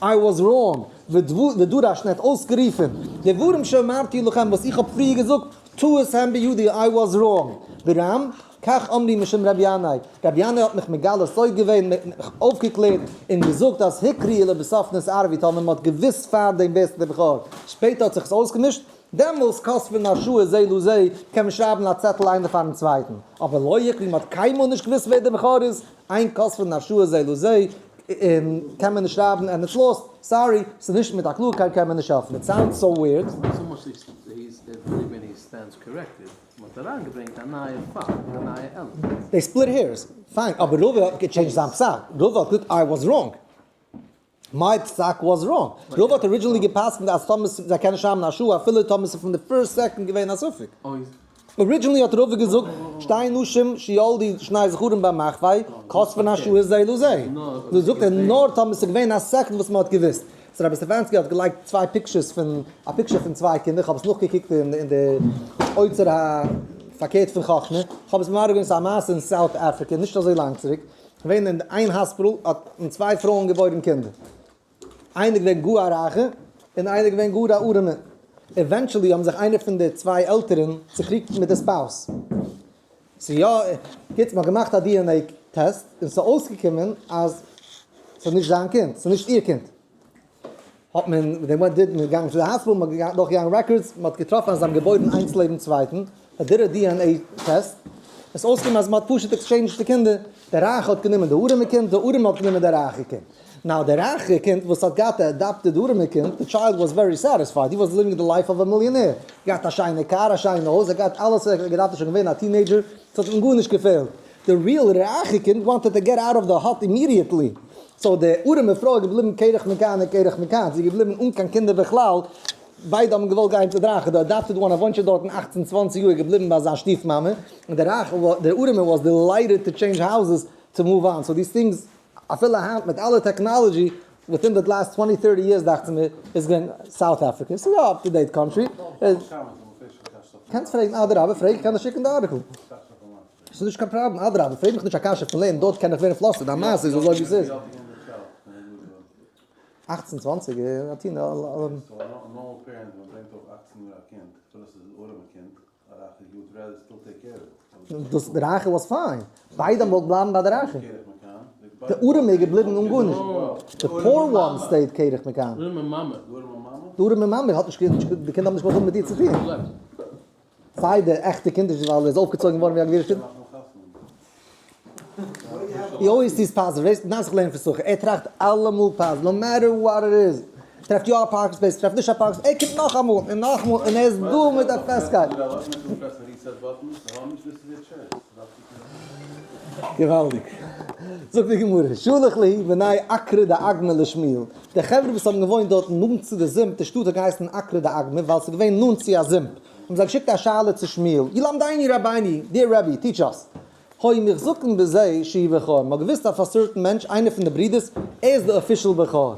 I was wrong ודרש און ער האט אויסגערופען דברים שאמרתי לכם וואס איך האב פריער געזאגט טעות הם בידי I was wrong ברם כך אמרו משום רבי ינאי, רבי ינאי האט מיך מגלה סוד געווען, מיך אויפגעקלערט, און געזאגט אז הוכרו ולבסוף נתערבו טאמער מען האט געוואוסט פאר דעם ווער ס'איז דער בכור, שפעטער האט זיך עס אויסגעמישט, דעמאלס כותבין הרשאה זה לזה, קען מען שרייבן א צעטל איינער פארן צווייטן, אבער לא הוכרו מען האט קיינמאל נישט געוואוסט ווער דער בכור איז, אין כותבין הרשאה זה לזה, און קען מען נישט שרייבן and it's lost, sorry, ס'איז נישט מיט א קלארקייט קען מען נישט העלפן, it sounds so weird.
מ'האט אריינגעברענגט א נייע פאל, א נייע element.
They split hairs. Fine, אבער רבא האט גע change ט זיין פסק. רבא האט געזאגט I was wrong. My פסק was wrong. רבא האט originally גע'פסק'נט אז טאמער זיי קענען שרייבן א שעה אפילו טאמער ס'איז פון די first second געווען א ספק. Originally האט רבא געזאגט שתי נשים שילדו שני זכרים במחבוא כותבין הרשאה זה לזה. דא זאגט ער נאר טאמער ס'איז געווען א second וואס מ'האט געוואוסט. So רבי סטעפאנסקי האט געלייגט צוויי pictures פון, א picture פון צוויי קינדער, כ'האב עס נאכגעקוקט אין די אוצר הפארקערט פון חכמה, כ'האב עס מברר געווען ס'איז א מעשה אין South Africa נישט אזוי לאנג צוריק, געווען אין איין hospital האט האבן צוויי פרויען געבוירן קינדער. איינער געווען גאר א רייכע און איינער געווען גאר א ארעמע. Eventually האבן זיך איינער פון די צוויי עלטערן צוקריגט מיט די spouse. ס'איז יא גוט, מ'האט געמאכט א DNA test און ס'איז אויסגעקומען אז ס'איז נישט זיין קינד, ס'איז נישט איר קינד. האט מען they went did מען געגאנגען צו די hospital, מ'האט דורכגעגאנגען records, מ'האט געטראפן אז זיי האבן געבוירן איינס לעבן צווייטן, א did a DNA test, עס איז אויסגעקומען אז מ'האט פשוט exchanged די קינדער, דער רייכע האט גענומען די ארעמע קינד, די ארעמע האט גענומען די רייכע קינד. Now די רייכע קינד וואס האט געהאט די adopted ארעמע קינד, די child was very satisfied, he was living the life of a millionaire, געהאט א שיינע קאר, א שיינע הויז, ער האט געהאט אלעס וואס ער האט געדארפט, ער איז שוין געווען א teenager, עס האט אים גארנישט געפעלט. די real רייכע קינד wanted to get out of the hut immediately, so די ארעמע פרוי איז געבליבן קרח מכאן און קרח מכאן, זי איז געבליבן אן קיין קינדער בכלל, ביידע האבן געוואלט גיין צו די רייכע, די adopted one וואוינט שוין דארטן אכצן צוואנציג יאר איז געבליבן ביי זיין שטיף מאמע, און די רייכע די ארעמע was delighted to change houses to move on, so these things אפילו היינט מיט אלע technology within the last twenty thirty years דאכט זיך מיר איז געווען South Africa, ס'איז יא up to date country. קענסט פרעגן אדרבה פרעג איך קען דיר שיקן די article. ס'איז נישט קיין פראבלעם, אדרבה פרעג מיך נישט א קשיא פון לערנען דארט קען איך ווערן flustered, א מעשה איז אזוי ווי ס'איז. אכצן צוואנציג א teen. דאס די רייכע was fine, ביידע האבן געוואלט בלייבן ביי די רייכע. די ארעמע איז געבליבן אן גארנישט. די poor one stayed קרח מכאן. די ארעמע מאמע האט נישט די קינדער האבן נישט געוואלט האבן מיט איר צו טון. סיי די עכטע קינד איז ווייל ער איז אויפגעצויגן געווארן ווי א גביר'יש קינד. He always sees positive, ווייסט, דארף זיך לערנען פון סוחר, ער טראכט אלעמאל positive, no matter what it is, טרעפט יא א parking space, טרעפט נישט א parking space, ער קומט נאכאמאל און נאכאמאל און ער איז דא מיט א פעסטקייט. געוואלדיג. זאגט די גמרא, שלח להו בני עקרא דאגמא לשמואל, די חברה וואס האבן געוואוינט דארט נאנט צו די זומפ, די שטאט האט געהייסן עקרא דאגמא ווייל ס'איז געווען נאנט צו א זומפ, האבן זיי געשיקט א שאלה צו שמואל, ילמדנו רבינו, dear רבי, teach us, היו מוחזקין בזה שהוא בכור, מ'האט געוואוסט אויף א certain מענטש, איינער פון די ברידערס, ער איז די official בכור.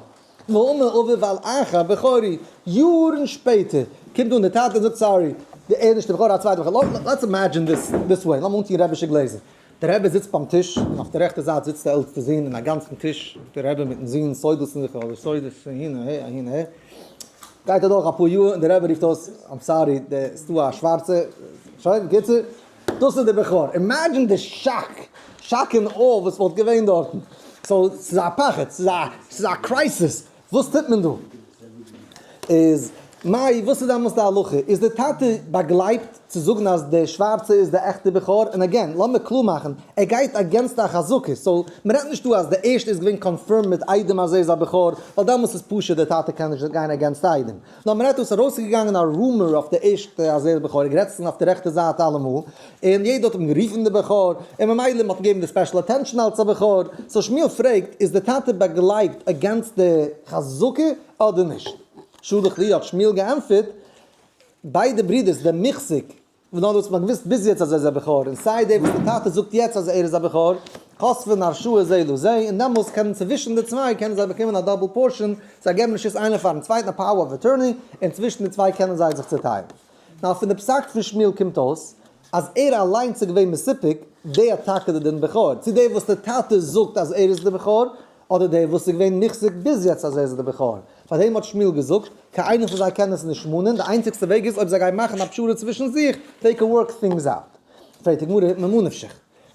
ואמר אביו על אחר בכור הוא, יארן שפעטער, קומט אן די טאטע און זאגט sorry, די ער איז נישט די בכור, א צווייטע בכור, let's imagine this this way, לאמיר אנטון רבי'שע גלעזער, די רבי זיצט ביים טיש, און אויף די רעכטע זייט זיצט די עלטסטע זון, און א גאנצן טיש, די רבי מיטן זון סודות'ן זיך אדער סודות אהין אהער אהין אהער. גייט אדורך אפאר יאר און די רבי רופט אויס, I'm sorry, די ס'דא א שווארצע, שוין, בקיצור, דאס איז די בכור. Imagine די shock, shock און awe וואס וואלט געווען דארטן. So, ס'איז א פחד, ס'איז א, ס'איז א crisis, וואס טוט מען דא? איז מאי, וואס איז דעמאלס די הלכה? איז די טאטע באגלייבט צו זאגן אז די שווארצע איז די עכטע בכור? און again, לאמיר קלאר מאכן, ער גייט against א חזקה, so מ'רעדט נישט דא אז די ערשטע איז געווען confirmed מיט עדים אז ער איז א בכור, ווייל דעמאלס איז פשוט די טאטע קען נישט גיין against עדים. נאר מ'רעדט דא ס'איז ארויסגעגאנגען א rumor אויף די ערשטע אז ער איז בכור, ער גערעדט אויף די רעכטע זייט אלעמאל, און יעדער האט אים גערופן די בכור, און ממילא מ'האט אים געגעבן די special attention אלס א בכור, so שמואל פרעגט, איז די טאטע באגלייבט against די חזקה אדער נישט? שלח להו האט שמואל געענטפערט, ביידע ברידערס דער מוחזק, וואס נאר דאס האט מען געוואוסט ביז יעצט אז ער איז א בכור, און סיי דער וואס די טאטע זאגט יעצט אז ער איז א בכור, כותבין הרשאה זה לזה, און דעמאלס קענען צווישן די צוויי קענען זיי באקומען א double portion, זיי געבן רשות איינער פארן צווייטן א power of attorney, און צווישן די צוויי קענען זיי זיך צוטיילן. נאר פון די פסק פון שמואל קומט אויס אז ער אליינס איז געווען מסופק ווער טאקע די דין בכור, צו דער וואס די טאטע זאגט אז ער איז די בכור, אדער דער וואס איז געווען מוחזק ביז יעצט אז ער איז די בכור. פאר דעם האט שמואל געזאגט, קיין איינער פון זיי קען עס נישט מאנען, די איינציגסטע וועג איז אויב זיי גייען מאכן א פשרה צווישן זיך, they can work things out. פרעגט די גמרא, ממה נפשך?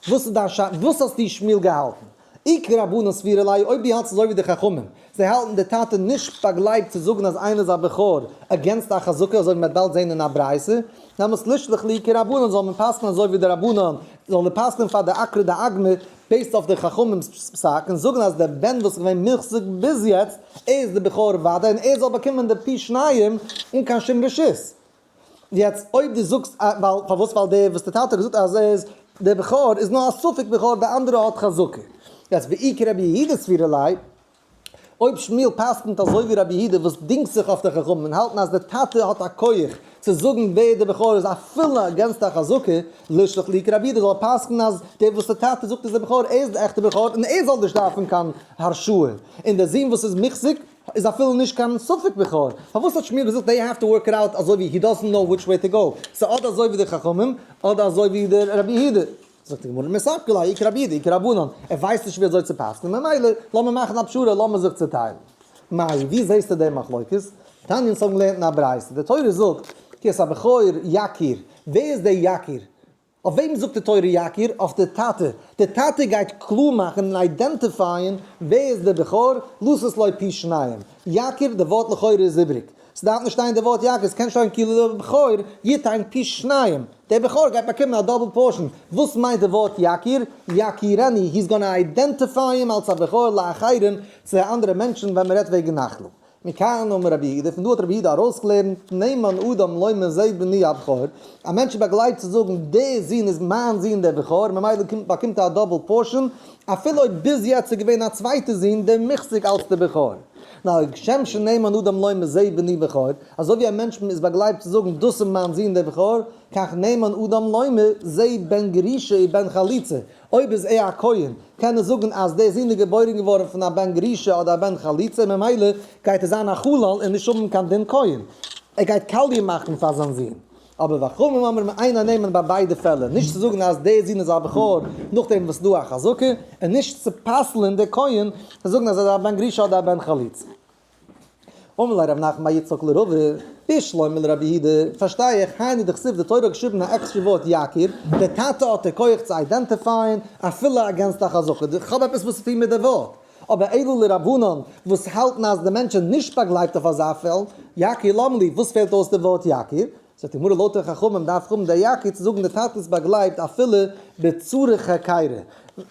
וואס איז דיין שאלה? וואס האסטו שמואל געהאלטן? אי כרבנן סבירא להו, אויב דו האלטסט אזוי ווי די חכמים, זיי האלטן די טאטע נישט באגלייבט צו זאגן אז איינער איז א בכור against א חזקה אזוי ווי מ'וועט באלד זען אין א ברייתא, דעמאלטס לישלח להו כרבנן זאל מען פסק'נען אזוי ווי די רבנן, זאל ער פסק'נען פאר די עקרא דאגמא based אויף די חכמים'ס פסק און זאגן אז דער בן וואס איז געווען מוחזק ביז יעצט, ער איז די בכור ודאי און ער זאל באקומען די פי שניים אן קיין שום רשות. יעצט אויב דו זאגסט ווייל פארוואס ווייל דער וואס די טאטע האט געזאגט אז ער איז דער בכור איז נאר א ספק בכור די אנדערע האט חזקה. יעצט ואי כרבי יהודה סבירא ליה, אויב שמואל פסק'נט אזוי ווי רבי יהודה וואס דינגט זיך אויף די חכמים און האלטן אז די טאטע האט א כח צו זאגן ווער די בכור איז אפילו against א חזקה, לישלח להו כרבי יהודה זאל ער פסק'נען אז דער וואס די טאטע זאגט איז די בכור ער איז די עכטע בכור און ער זאל נישט דארפן קיין הרשאה און דער זון וואס איז מוחזק איז אפילו נישט קיין ספק בכור. פארוואס האט שמואל געזאגט they have to work it out אזוי ווי he doesn't know which way to go? ס'איז אדער אזוי ווי די חכמים אדער אזוי ווי די רבי יהודה. זאגט די גמרא, מספקא ליה, אי כרבי יהודה אי כרבנן, ער ווייסט נישט ווי אזוי צו פסק'נען, ממילא לאמיר מאכן א פשרה, לאמיר זיך צוטיילן. מאי, ווי זעסטו די מחלוקת? תניא, אונז האבן געלערנט אין א ברייתא, די תורה זאגט, כי את הבכור יכיר, ווער איז דער יכיר? אויף וועם זאגט די תורה יכיר? אויף די טאטע. די טאטע גייט קלאר מאכן און identify ען ווער איז דער בכור, לתת לו פי שניים. יכיר, די ווארט לכאורה איז איבריג. ס'דארף נישט שטיין די ווארט יכיר, ס'קען שטיין כי לבכור יתן פי שניים. דער בכור גייט באקומען א double portion. וואס מיינט די ווארט יכיר? יכירנו, he's gonna identify אים אלס א בכור לאחרים, צו אנדערע מענטשן ווען מ'רעדט וועגן נחלה. מכאן אמר רבי יהודה, פון דא האט רבי יהודה ארויסגעלערנט, נאמן אדם לומר זה בני הבכור, א מענטש איז באגלייבט צו זאגן דער זון איז מיין זון דער בכור, ממילא באקומט ער א double portion, אפילו אויב ביז יעצט איז געווען א צווייטע זון דער מוחזק אלס דער בכור. נאר כשם שנאמן אדם לומר זה בני בכור, אזוי ווי א מענטש איז באגלייבט צו זאגן דאס איז מיין זון דער בכור, כך נאמן אדם לומר זה בן גרושה ובן חלוצה, אויב איז ער א כהן, קען ער זאגן אז דער זון איז געבוירן געווארן פון א בן גרושה אדער א בן חלוצה, ממילא גייט ער זיין א חלל און נישט האבן קיין דין כהן. ער גייט קאליע מאכן פאר זיין זון. אבער וחכמים אומרים אינו נאמן ביי ביידע פעלער, נישט צו זאגן אז דער זון איז א בכור נאכדעם וואס ס'דא א חזקה, און נישט צו פסל'ן דער כהן צו זאגן אז ער איז א בן גרושה אדער א בן חלוצה. אמר ליה רב נחמן בר יצחק לרבא, בשלמא לרבי יהודה, פארשטיי איך, היינו דכתיב די תורה האט געשריבן א עקסטרע ווארט יכיר, דער טאטע האט די כח צו identify ען אפילו against א חזקה, כ'האב עפעס וואס צו טון מיט די ווארט, אבער אלא לרבנן וואס האלטן אז די מענטש איז נישט באגלייבט אויף אזא פאל, יכיר למה לי, וואס פעלט אויס די ווארט יכיר? זאגט די גמרא לויט די חכמים דארף האבן דער יכיר צו זאגן די טאטע איז באגלייבט אפילו בצורך היכרא,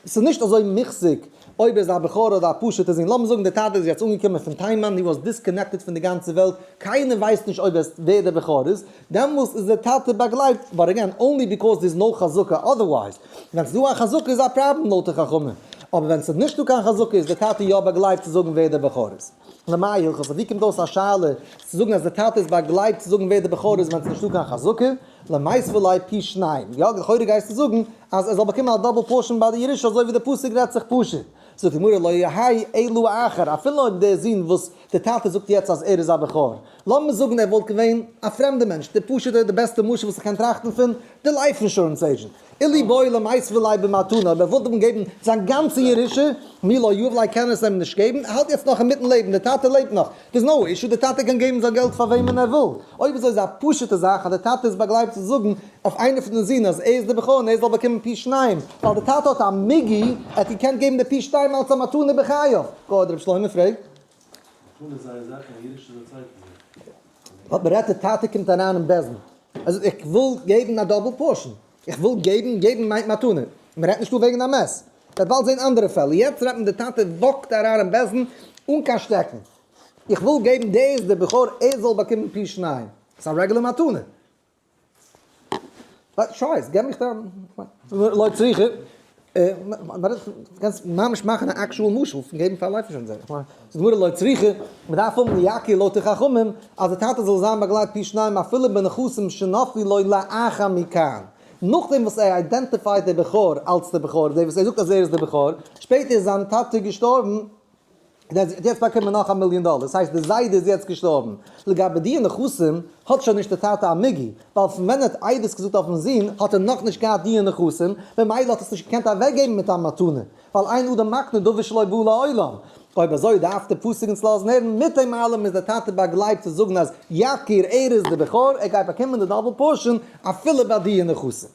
ס'איז נישט אזוי מוחזק אויב ער איז א בכור אדער א פשוט'ע זון, לאמיר זאגן דער טאטע איז יעצט אנגעקומען פון תימן, he was disconnected פון די גאנצע וועלט, קיינער ווייסט נישט אויב ער איז ווער דער בכור איז, דעמאלס איז דער טאטע באגלייבט, but again only because there's no חזקה, otherwise ווען ס'איז דא א חזקה איז א פראבלעם לויט די חכמים, אבער ווען ס'איז נישטא קיין חזקה איז דער טאטע יא באגלייבט צו זאגן ווער דער בכור איז. למאי הלכתא, ווי קומט אויס א שאלה צו זאגן אז די טאטע איז באגלייבט צו זאגן ווער די בכור איז ווען ס'איז נישטא קיין חזקה? למיתבה ליה פי שניים, יא לכאורה גייסטו זאגן אז ער זאל באקומען א double portion ביי די ירושה אזוי ווי די פסוק רעדט זיך פשוט. זאגט די גמרא לא יהא אלא אחר, אפילו אויב דער זון וואס די טאטע זאגט יעצט אז ער איז א בכור, לאמיר זאגן ער וואלט געווען א פרעמדע מענטש, די פשוטע די בעסטע משל וואס איך קען טראכטן פון, די life insurance agent, אילו בעי למיתבה ליה במתנה, אויב ער וואלט אים געבן זיין גאנצע ירושה, מי לא יהיב ליה קען ער עס אים נישט געבן, ער האלט יעצט נאך אינמיטן לעבן, די טאטע לעבט נאך, there's no issue, די טאטע קען געבן זיין געלט פאר וועמען ער וויל, אויב אזוי איז א פשוטע זאך אז די טאטע איז באגלייבט צו זאגן אויף איינער פון די זין אז ער איז די בכור און ער זאל באקומען פי שניים, ווייל די טאטע האט א מיגו, ער האט געקענט געבן די פי שתיים אלץ א מתנה בחייו. גאד, ר' שלמה פרעגט.
מתנה איז איין זאך און ירושה איז א צווייטע זאך.
באט מ'רעדט די טאטע קומט אריין אין בית דין, ער זאגט איך וויל געבן א double portion, איך וויל געבן, געבן מיינט מתנה, מ'רעדט נישט דא וועגן א מת, מ'וועט באלד זען אנדערע פעלער, יעצט רעדט מען די טאטע walk ט אריין אין בית דין אן קיין שטעקן, איך וויל געבן דער איז דער בכור ער זאל באקומען פי שניים, ס'איז א רעגולער מתנה. שוין, געב מיך דיין, לא צריכא, קענסט ממש מאכן א actual משל פון געבן פאר life insurance. זאגט די גמרא לא צריכא, מען דארף האבן די יכיר לויט די חכמים אז די טאטע זאל זיין באגלייבט פי שניים אפילו בנכסים שנפלו לו לאחר מכאן. נאכדעם וואס ער identify ט די בכור אלץ די בכור, דער וואס ער זאגט אז ער איז די בכור, שפעטער איז זיין טאטע געשטארבן, האט יעצט באקומען נאך א מיליאן דאלער, דאס הייסט די זיידע איז יעצט געשטארבן, לגבי די נכסים האט שוין נישט די טאטע א מיגו, ווייל פון ווען ער האט עדות געזאגט אויפן זון האט ער נאכנישט געהאט די נכסים, ממילא האט עס נישט געקענט אוועקגעבן מיט א מתנה, ווייל אין אדם מקנה דבר שלא בא לעולם. אויב אזוי דארף די פסוק אונז לאזן הערן, מיט דעם אלעם איז דער טאטע באגלייבט צו זאגן אז יכיר ער איז די בכור, ער גייט באקומען די double portion אפילו ביי די נכסים.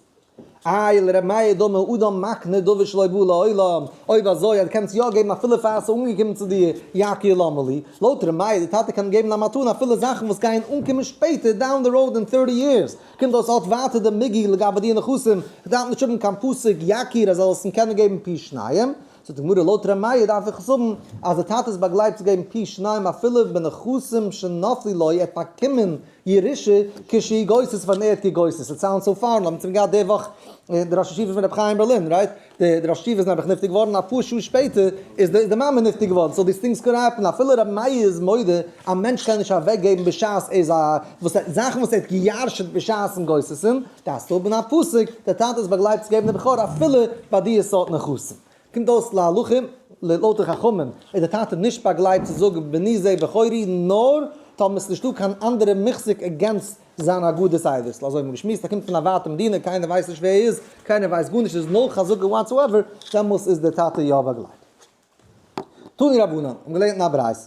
איי לר' מאיר דאמר אדם מקנה דבר שלא בא לעולם, אויב אזוי אז דו קענסט יא געבן אפילו פאר עס איז אנגעקומען צו דיר, יכיר למה לי, לויט ר' מאיר די טאטע קען געבן א מתנה אפילו זאכן וואס גייען אנקומען שפעטער down the road אין 30 years, קומט אויס האט ווייטער די מיגו לגבי די נכסים, כ'דארף נישט האבן קיין פסוק יכיר אז זאל עס אים קענען געבן פי שניים, זאגט די גמרא לויט ר' מאיר דארף איך עס האבן אז די טאטע איז באגלייבט צו געבן פי שניים אפילו בנכסים שנפלו לו ער האט באקומען ירושה כשהוא גוסס ווען ער האט געגוסס'ט, it sounds so foreign, האבן צום געהאט די וואך די ראש ישיבה פון רבי חיים בערלין, right? די ראש ישיבה איז נעבעך נפטר געווארן, אפאר שעה שפעטער איז די מאמע נפטר געווארן, so these things could happen, אפילו רבי מאיר איז מודה א מענטש קען נישט אוועק געבן בשעת ער איז א, וואס ער, זאכן וואס ער האט געירש'נט בשעת'ן גוסס'ן, דארפסטו האבן א פסוק, דער טאטע איז באגלייבט צו געבן די בכור אפילו ביי די סארט נכסים. קומט אויס להלכה, לויט די חכמים איז דער טאטע נישט באגלייבט צו זאגן בני זה בכורי נאר. טאמער ס'איז נישטא קיין אנדערע מוחזק against זיין הגדת עדות, אזוי האבן מיר געשמועסט, ער קומט פון א ווייטע מדינה, קיינער ווייסט נישט ווער ער איז, קיינער ווייסט גארנישט, איז no חזקה whatsoever, דעמאלס איז דער טאטע יא באגלייבט. תנו רבנן, האבן געלערנט אין א ברייתא,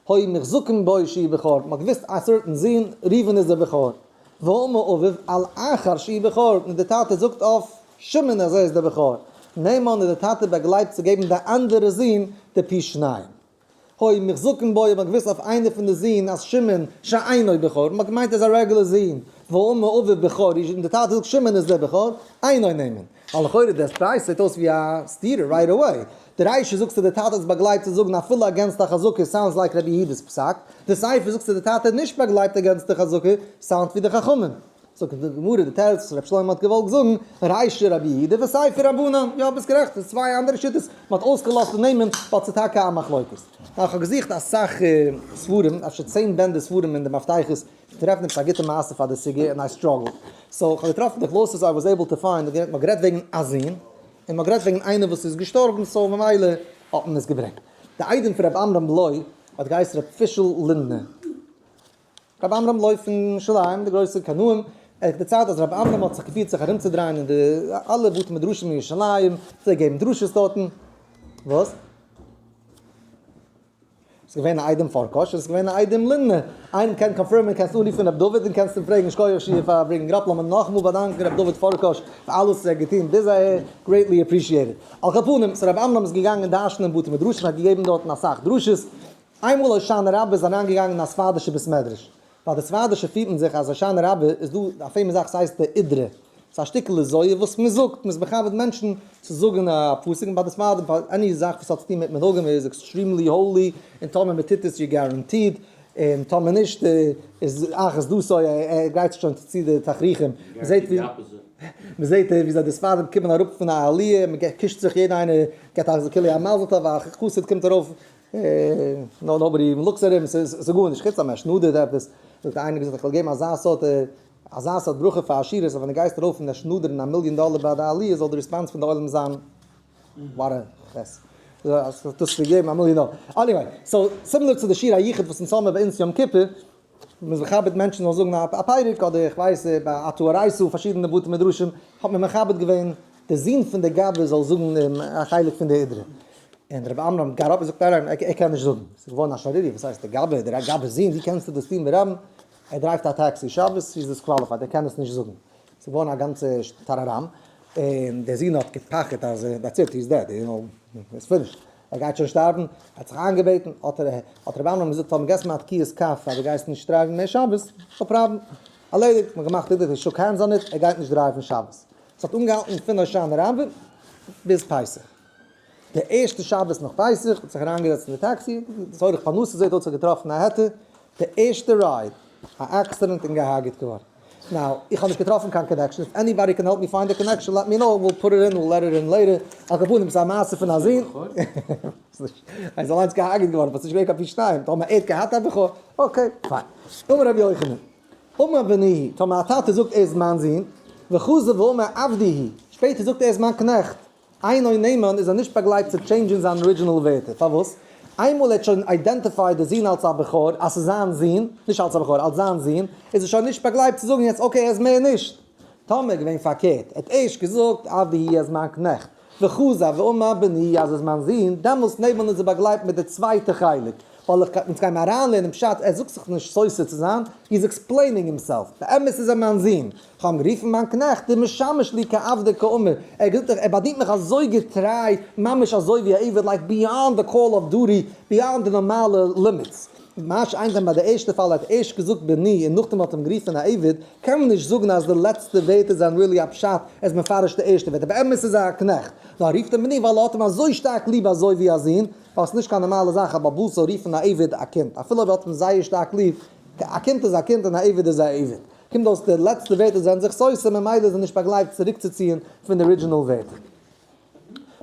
היו מוחזקין בו שהוא בכור, מ'האט געוואוסט א certain זון, ראובן איז דער בכור, ואמר אביו על אחר שהוא בכור, און דער טאטע זאגט אויף שמעון אז ער איז דער בכור, נאמן איז דער טאטע באגלייבט צו געבן די אנדערע זון די פי שניים. היו מוחזקין בו האט מען געוואוסט אויף איינער פון די זין אז שמעון שאינו בכור, מען האט געמיינט ער איז א רעגולער זון, ואמר אביו בכור הוא, און די טאטע זאגט שמעון איז דער בכור, אינו נאמן. ווייל לכאורה דער ברייתא זעט אויס ווי א סתירה right away. די רישא זאגסטו די טאטע איז באגלייבט צו זאגן אפילו against א חזקה sounds like רבי יהודה'ס פסק, די סיפא זאגסטו די טאטע איז נישט באגלייבט against די חזקה sound ווי די חכמים. זאגט די גמרא די תירוץ וואס רבי שלמה האט געוואלט זאגן, רישא רבי יהודה וסיפא רבנן, יא ביסט גערעכט, ס'איז צוויי אנדערע שיטות, מ'האט אויסגעלאזט די נעמען ווייל ס'איז טאקע א מחלוקת. נאר איך האב געזוכט אסאך ספרים, אפשר 10 בענדער ספרים אין די מפתחות, צו טרעפן עפעס א גוטע מעשה פאר די סוגיא, און I struggled. So איך האב געטראפן די closest I was able to find, מ'האט גערעדט וועגן א זון, און מ'האט גערעדט וועגן איינער וואס איז געשטארבן, so ממילא האט מען עס געברענגט. די איידעם פון רבי עמרם בלוי האט געהייסן רבי פישל לינדנער. רבי עמרם בלוי פון ירושלים, די גרויסע קנאים, ער האט דערציילט אז רבי עמרם האט זיך געפירט זיך ארומצודרייען אין די אלע בתי מדרשים אין ירושלים, פלעגט געבן דרשות דארטן. וואס? ס'איז געווען א איידעם פארקאש, און ס'איז געווען א איידעם לינדנער. איינער קען confirm ען, קענסט אנרופן רבי דוד און קענסט אים פרעגן. שכוח שי' פאר ברענגען גראפ, לאמיר נאכאמאל באדאנקען רבי דוד פארקאש פאר אלעס וואס ער האט געטון ביז אהער, greatly appreciated. על כל פנים, so רבי עמרם איז געגאנגען דרש'נען אין בתי מדרשים, האט געגעבן דארטן אסאך דרשות, איינמאל הושענא רבה איז אריינגעגאנגען אין א ספרדישע בית מדרש, ווייל די ספרדישע פירן זיך אז הושענא רבה איז דא א famous זאך ס'הייסט די אידרע, ס'איז א שטיקל לזוהר וואס מ'זאגט, מ'איז מכבד מענטשן צו זאגן א פסוק, און ביי די ספרדים פאר any זאך וואס האט צוטון מיט מנהגים איז extremely holy, און טאמער מ'טוט עס you're guaranteed, און טאמער נישט איז אחת דתו, ער גרייט זיך שוין צו די תכריכים, מ'זעט ווי מ'זעט ווי די ספרדים קומען אראפ פון א עליה, מ'קושט זיך יעדער איינער געבט א כאילו א מזל טוב, א חסיד קומט ארויף no nobody even looks at him, ס'איז גארנישט, חוץ אז מען שנאדערט עפעס, זאגט איינער געזאגט איך וועל געבן אזא סארט אזא סארט ברכה פאר עשירות אז ווען דו גייסט ארויף און שנאדערן א מיליאן דאלער ביי די עליה זאל די response פון די עולם זיין what a חס דאס צו געבן א מיליאן דאלער. Anyway, so similar צו די שיר היחוד וואס אונז האמיר ביי אונז יום כיפור, מ'איז מכבד מענטשן זאלן זאגן א פרק אדער איך ווייס ביי אתה הראת פארשידענע בתי מדרשים האט מען מכבד געווען די זון פון די גבאי זאל זאגן א חלק פון די אידרע, און רבי עמרם גאר אפ זאגט אריין ער קען נישט זאגן, ס'איז געווארן א שערוריה, וואס הייסט די גבאי, דער גבאי'ס זון, ווי קענסטו דאס טון ברבים, ער דרייווט א טעקסי שבת, he's disqualified, ער קען עס נישט זאגן, ס'איז געווארן א גאנצע טאראראם, און דער זון האט געפחד'ט אז that's it, he's dead, you know, it's finished, ער גייט שוין שטארבן, ער האט זיך איינגעבעטן, האט האט רבי עמרם געזאגט פאר אים געסט מיר א תקיעת כף אז דו גייסט נישט דרייוון מער שבת, no problem, ערלעדיגט, מ'האט געמאכט אידער, shook hands on it, ער גייט נישט דרייוון שבת. ס'האט אנגעהאלטן פון הושענא רבה ביז פסח. די ערשטע שבת נאך פסח האט זיך אריינגעזעצט אין די טעקסי, לצורך פרנסה זעט אויס האט געטראפן א היתר, די ערשטע ride, א accident און געהארגעט געווארן. Now, איך האב נישט געטראפן קיין connection, if anybody can help me find the connection let me know, we'll put it in, we'll let it in later. על כל פנים, ס'איז א מעשה פון א זון. ער איז אליינס געהארגעט געווארן, ווייל ס'איז נישט געווען קיין פי שתיים, טאמער ער האט געהאט א בכור, okay, fine. אמר רבי יוחנן. אמר בני הוא, טאמער א טאטע זאגט ער איז מיין זון, וחזר ואמר עבדי הוא, שפעטער זאגט ער איז מיין קנעכט, אינו נאמן איז ער נישט באגלייבט צו change ן זיין original ווערטער, פארוואס? איינמאל ער האט שוין identified די זון אלס א בכור, אז ס'איז זיין זון, נישט אלס א בכור, אלס זיין זון, איז ער שוין נישט באגלייבט צו זאגן יעצט okay ער איז מער נישט. טאמער איז געווען פארקערט, ער האט ערשט געזאגט עבדי הוא ער איז מיין קנעכט, וחזר ואמר בני אז ער איז מיין זון, דעמאלס נאמן איז ער באגלייבט מיט די צווייטע חלק, ווייל איך אונז גיימער אריינלערנען פשט, ער זאגט זיך נישט סותר צו זיין, he is explaining himself, באמת איז ער מיין זון, איך האב אים גערופן מיין קנעכט, דמשמש לי כעבדא קאמר, ער האט געזאגט ער באדינט מיך אזוי געטריי, ממש אזוי ווי א עבד, like beyond the call of duty, beyond די נארמאלע limits. מה שאין כן ביי די ערשטע פאל, ער האט ערשט געזאגט בני און נאכדעם האט אים גערופן א עבד, קען מען נישט זאגן אז די לעצטע ווערטער זענען really א פשט, ער איז מפרש די ערשטע ווערטער, באמת איז ער א קנעכט, נאר ער רופט אים בני ווייל ער האט אים אזוי שטארק ליב אזוי ווי א זון, ווייל ס'איז נישט קיין נארמאלע זאך א בעל הבית זאל רופן א עבד א קינד, אפילו אויב ער האט אים זייער שטארק ליב, א קינד איז א קינד און א עבד איז א עבד. קומט אויס די לעצטע ווערטער זענען זיך סותר, ממילא איז ער נישט באגלייבט צוריקצוציען פון די original ווערטער.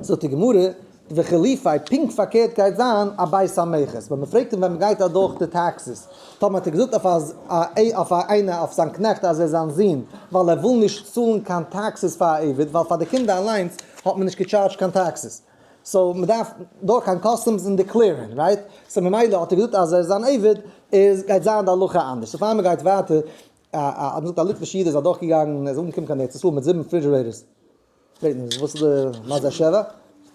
זאגט די גמרא, וחילופי, פונקט פארקערט גייט זיין א בית המכס, ווען מ'פרעגט אים ווען מ'גייט אדורך די taxes, טאמער האט ער געזאגט אויף א איינער אויף זיין קנעכט אז ער איז זיין זון, ווייל ער וויל נישט צאלן קיין taxes פאר א עבד, ווייל פאר די קינדער אליינס האט מען נישט געטשארדזשט קיין taxes. so מען דארף דורך גיין customs און declare ן, right? So ממילא האט ער געזאגט אז ער איז אן עבד, איז גייט זיין די הלכה אנדערש. So פאר מען גייט ווייטער, א א מ'זאגט א ליטווישע איד איז אדורך געגאנגען, ער איז אנגעקומען קיין ארץ ישראל מיט זיבן refrigerators. פרעגט מען וואס איז די מה זה שבע?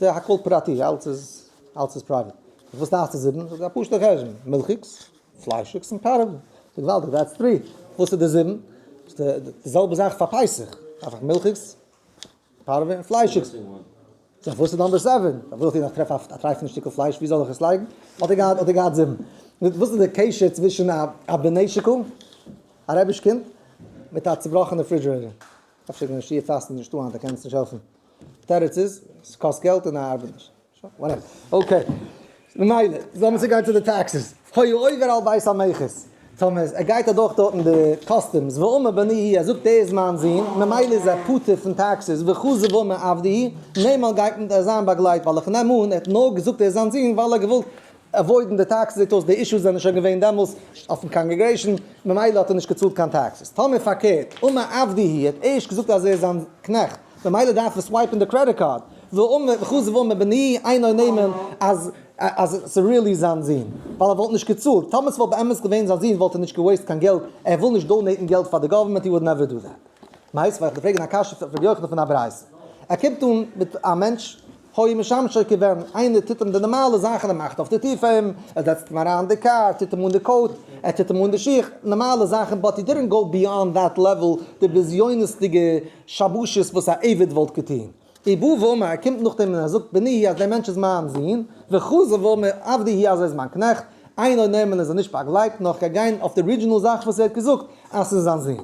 זאגט ער הכל פרטי, אלץ איז אלץ איז private. וואס דארפסטו זיבן? זאגט ער א פשוט'ער חשבון, מילכיגס, פליישיגס און פארעווע. זאגט געוואלדיג, that's three. וואס איז די זיבן? זאגט ער די זעלבע זאך פאר פסח, דארף איך מילכיגס, פארעווע און פליישיגס. זאג איך וואס איז number seven? וויל איך נאך טרעפן א טרייפענע שטיקל פלייש, ווי זאל איך עס לייגן? האט ער געהאט האט ער געהאט זיבן. וואס איז די קשר צווישן א בנשיק'ל, א רעביש קינד, מיט א צובראכענע refrigerator? אפשר איז שיעור פאסטן נישטא היינט, ער קען אונז נישט העלפן. תירוץ איז, ס'קאסט געלט און ער ארבעט נישט. Whatever. Okay. ממילא, זאל מען צוגיין צו די taxes. היה עובר על בית המכס. טאמער ער גייט אדורך דארטן די customs, ואמר בני הוא, ער זאגט דער איז מיין זון, ממילא איז ער פטור פון taxes, וחזר ואמר עבדי הוא, נאמן גייט מיט ער זיין באגלייט, ווייל איך נעם אן, ער האט נאר געזאגט ער איז זיין זון ווייל ער האט געוואלט avoid ן די taxes, זעט אויס די issues זענען שוין געווען דעמאלס אויפן congregation, ממילא האט ער נישט געצאלט קיין taxes. טאמער פארקערט, אמר עבדי הוא, ער האט ערשט געזאגט אז ער איז זיין קנעכט, ממילא דארף ער swipe ן די credit card, ואמר וחזר ואמר בני אינו נאמן אז אז ס'איז really זיין זון, ווייל ער וואלט נישט געצאלט, טאמער ס'וואלט באמת געווען זיין זון וואלט ער נישט גע waste ט קיין געלט, ער וויל נישט donate ן געלט פאר די government, he would never do that. מיתיבי, איך דיר פרעגן א קשיא פון ר' יוחנן פון א ברייתא. ער קומט אן מיט א מענטש היה משמשו כבן, איינער טוט אים די נארמאלע זאכן, ער מאכט אויף די טיר פאר אים, ער זעצט אים אריין אין די קאר, טוט אים אן די coat, ער טוט אים אן די שיך, נארמאלע זאכן, but he didn't go beyond that level, די בזיונות'דיגע שבשות וואס א עבד וואלט געטון. ובא ואמר, ער קומט נאכדעם און ער זאגט בני אז דער מענטש איז מיין זון, וחזר ואמר עבדי הוא אז ער איז מיין קנעכט, אינו נאמן איז ער נישט באגלייבט, נאר כ'גיי גיין אויף די original זאך וואס ער האט געזאגט אז ס'איז זיין זון.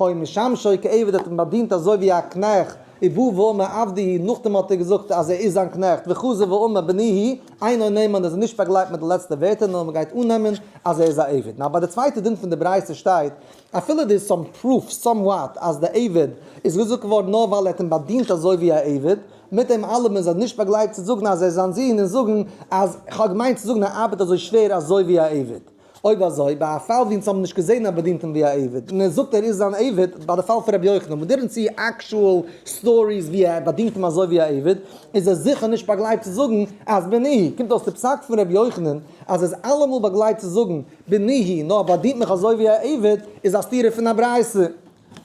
היה משמשו כעבד האט אים באדינט אזוי ווי א קנעכט, ובא ואמר עבדי הוא, נאכדעם האט ער געזאגט אז ער איז זיין קנעכט, וחזר ואמר בני הוא, אינו נאמן איז ער נישט באגלייבט מיט די לעצטע ווערטער נאר מען גייט אננעמען אז ער איז א עבד. נאר ביי די צווייטע דין פון די ברייתא שטייט, אפילו there is some proof somewhat אז די עבד איז געזאגט געווארן נאר ווייל ער האט אים באדינט אזוי ווי א עבד, מיט דעם אלעם איז ער נישט באגלייבט צו זאגן אז ער איז זיין זון און זאגן אז כ'האב געמיינט צו זאגן ער ארבעט אזוי שווער אזוי ווי א עבד. אויב אזוי, ביי א פאל ווי אונז האבן נישט געזען ער באדינט אים ווי א עבד, און ער זאגט ער איז זיין עבד, ביי די פאל פון רבי יוחנן, we didn't see actual stories ווי ער באדינט אים אזוי ווי א עבד, איז ער זיכער נישט באגלייבט צו זאגן אז בני, קומט אויס די פסק פון רבי יוחנן אז ער איז אלעמאל באגלייבט צו זאגן בני נאר ער באדינט מיך אזוי ווי א עבד, איז א סתירה פון א ברייתא.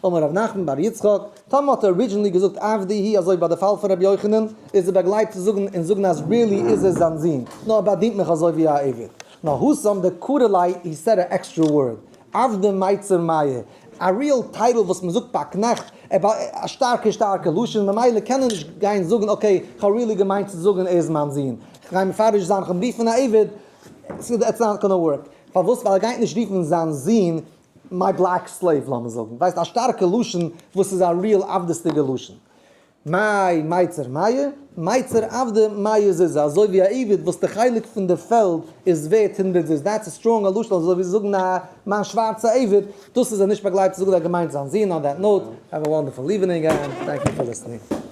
אמר רב נחמן בר יצחק, טאמער האט ער originally געזאגט עבדי הוא אזוי ביי די פאל פון רבי יוחנן, איז ער באגלייבט צו זאגן און זאגן אז really איז ער זיין זון, נאר ער באדינט מיך אזוי ווי א עבד. נאר התם דקרי ליה he said a extra word, עבדא מיצר מאה, א real title וואס מען זאגט ביי א קנעכט, א שטארקע שטארקע לשון, ממילא קען ער נישט גיין זאגן okay כ'האב really געמיינט צו זאגן ער איז מיין זון, כ'גיי מפרש זיין כ'האב אים רופן א עבד, it's not gonna work. פארוואס? ווייל ער גייט נישט רופן זיין זון my black slave לאמיר זאגן, ווייסט א שטארקע לשון וואס איז א real עבדות'דיגע לשון. מאי מיצר מאה, מיצר עבדא מאה זוזי, אזוי ווי א עבד וואס די חלק פון די פעלד איז ווערט הונדערט זוז, that's a strong לשון, אזוי ווי זאגן א מיין שווארצע עבד, דאס איז ער נישט באגלייבט צו זאגן ער האט געמיינט זיין זון, on that note, have a wonderful evening and thank you for listening.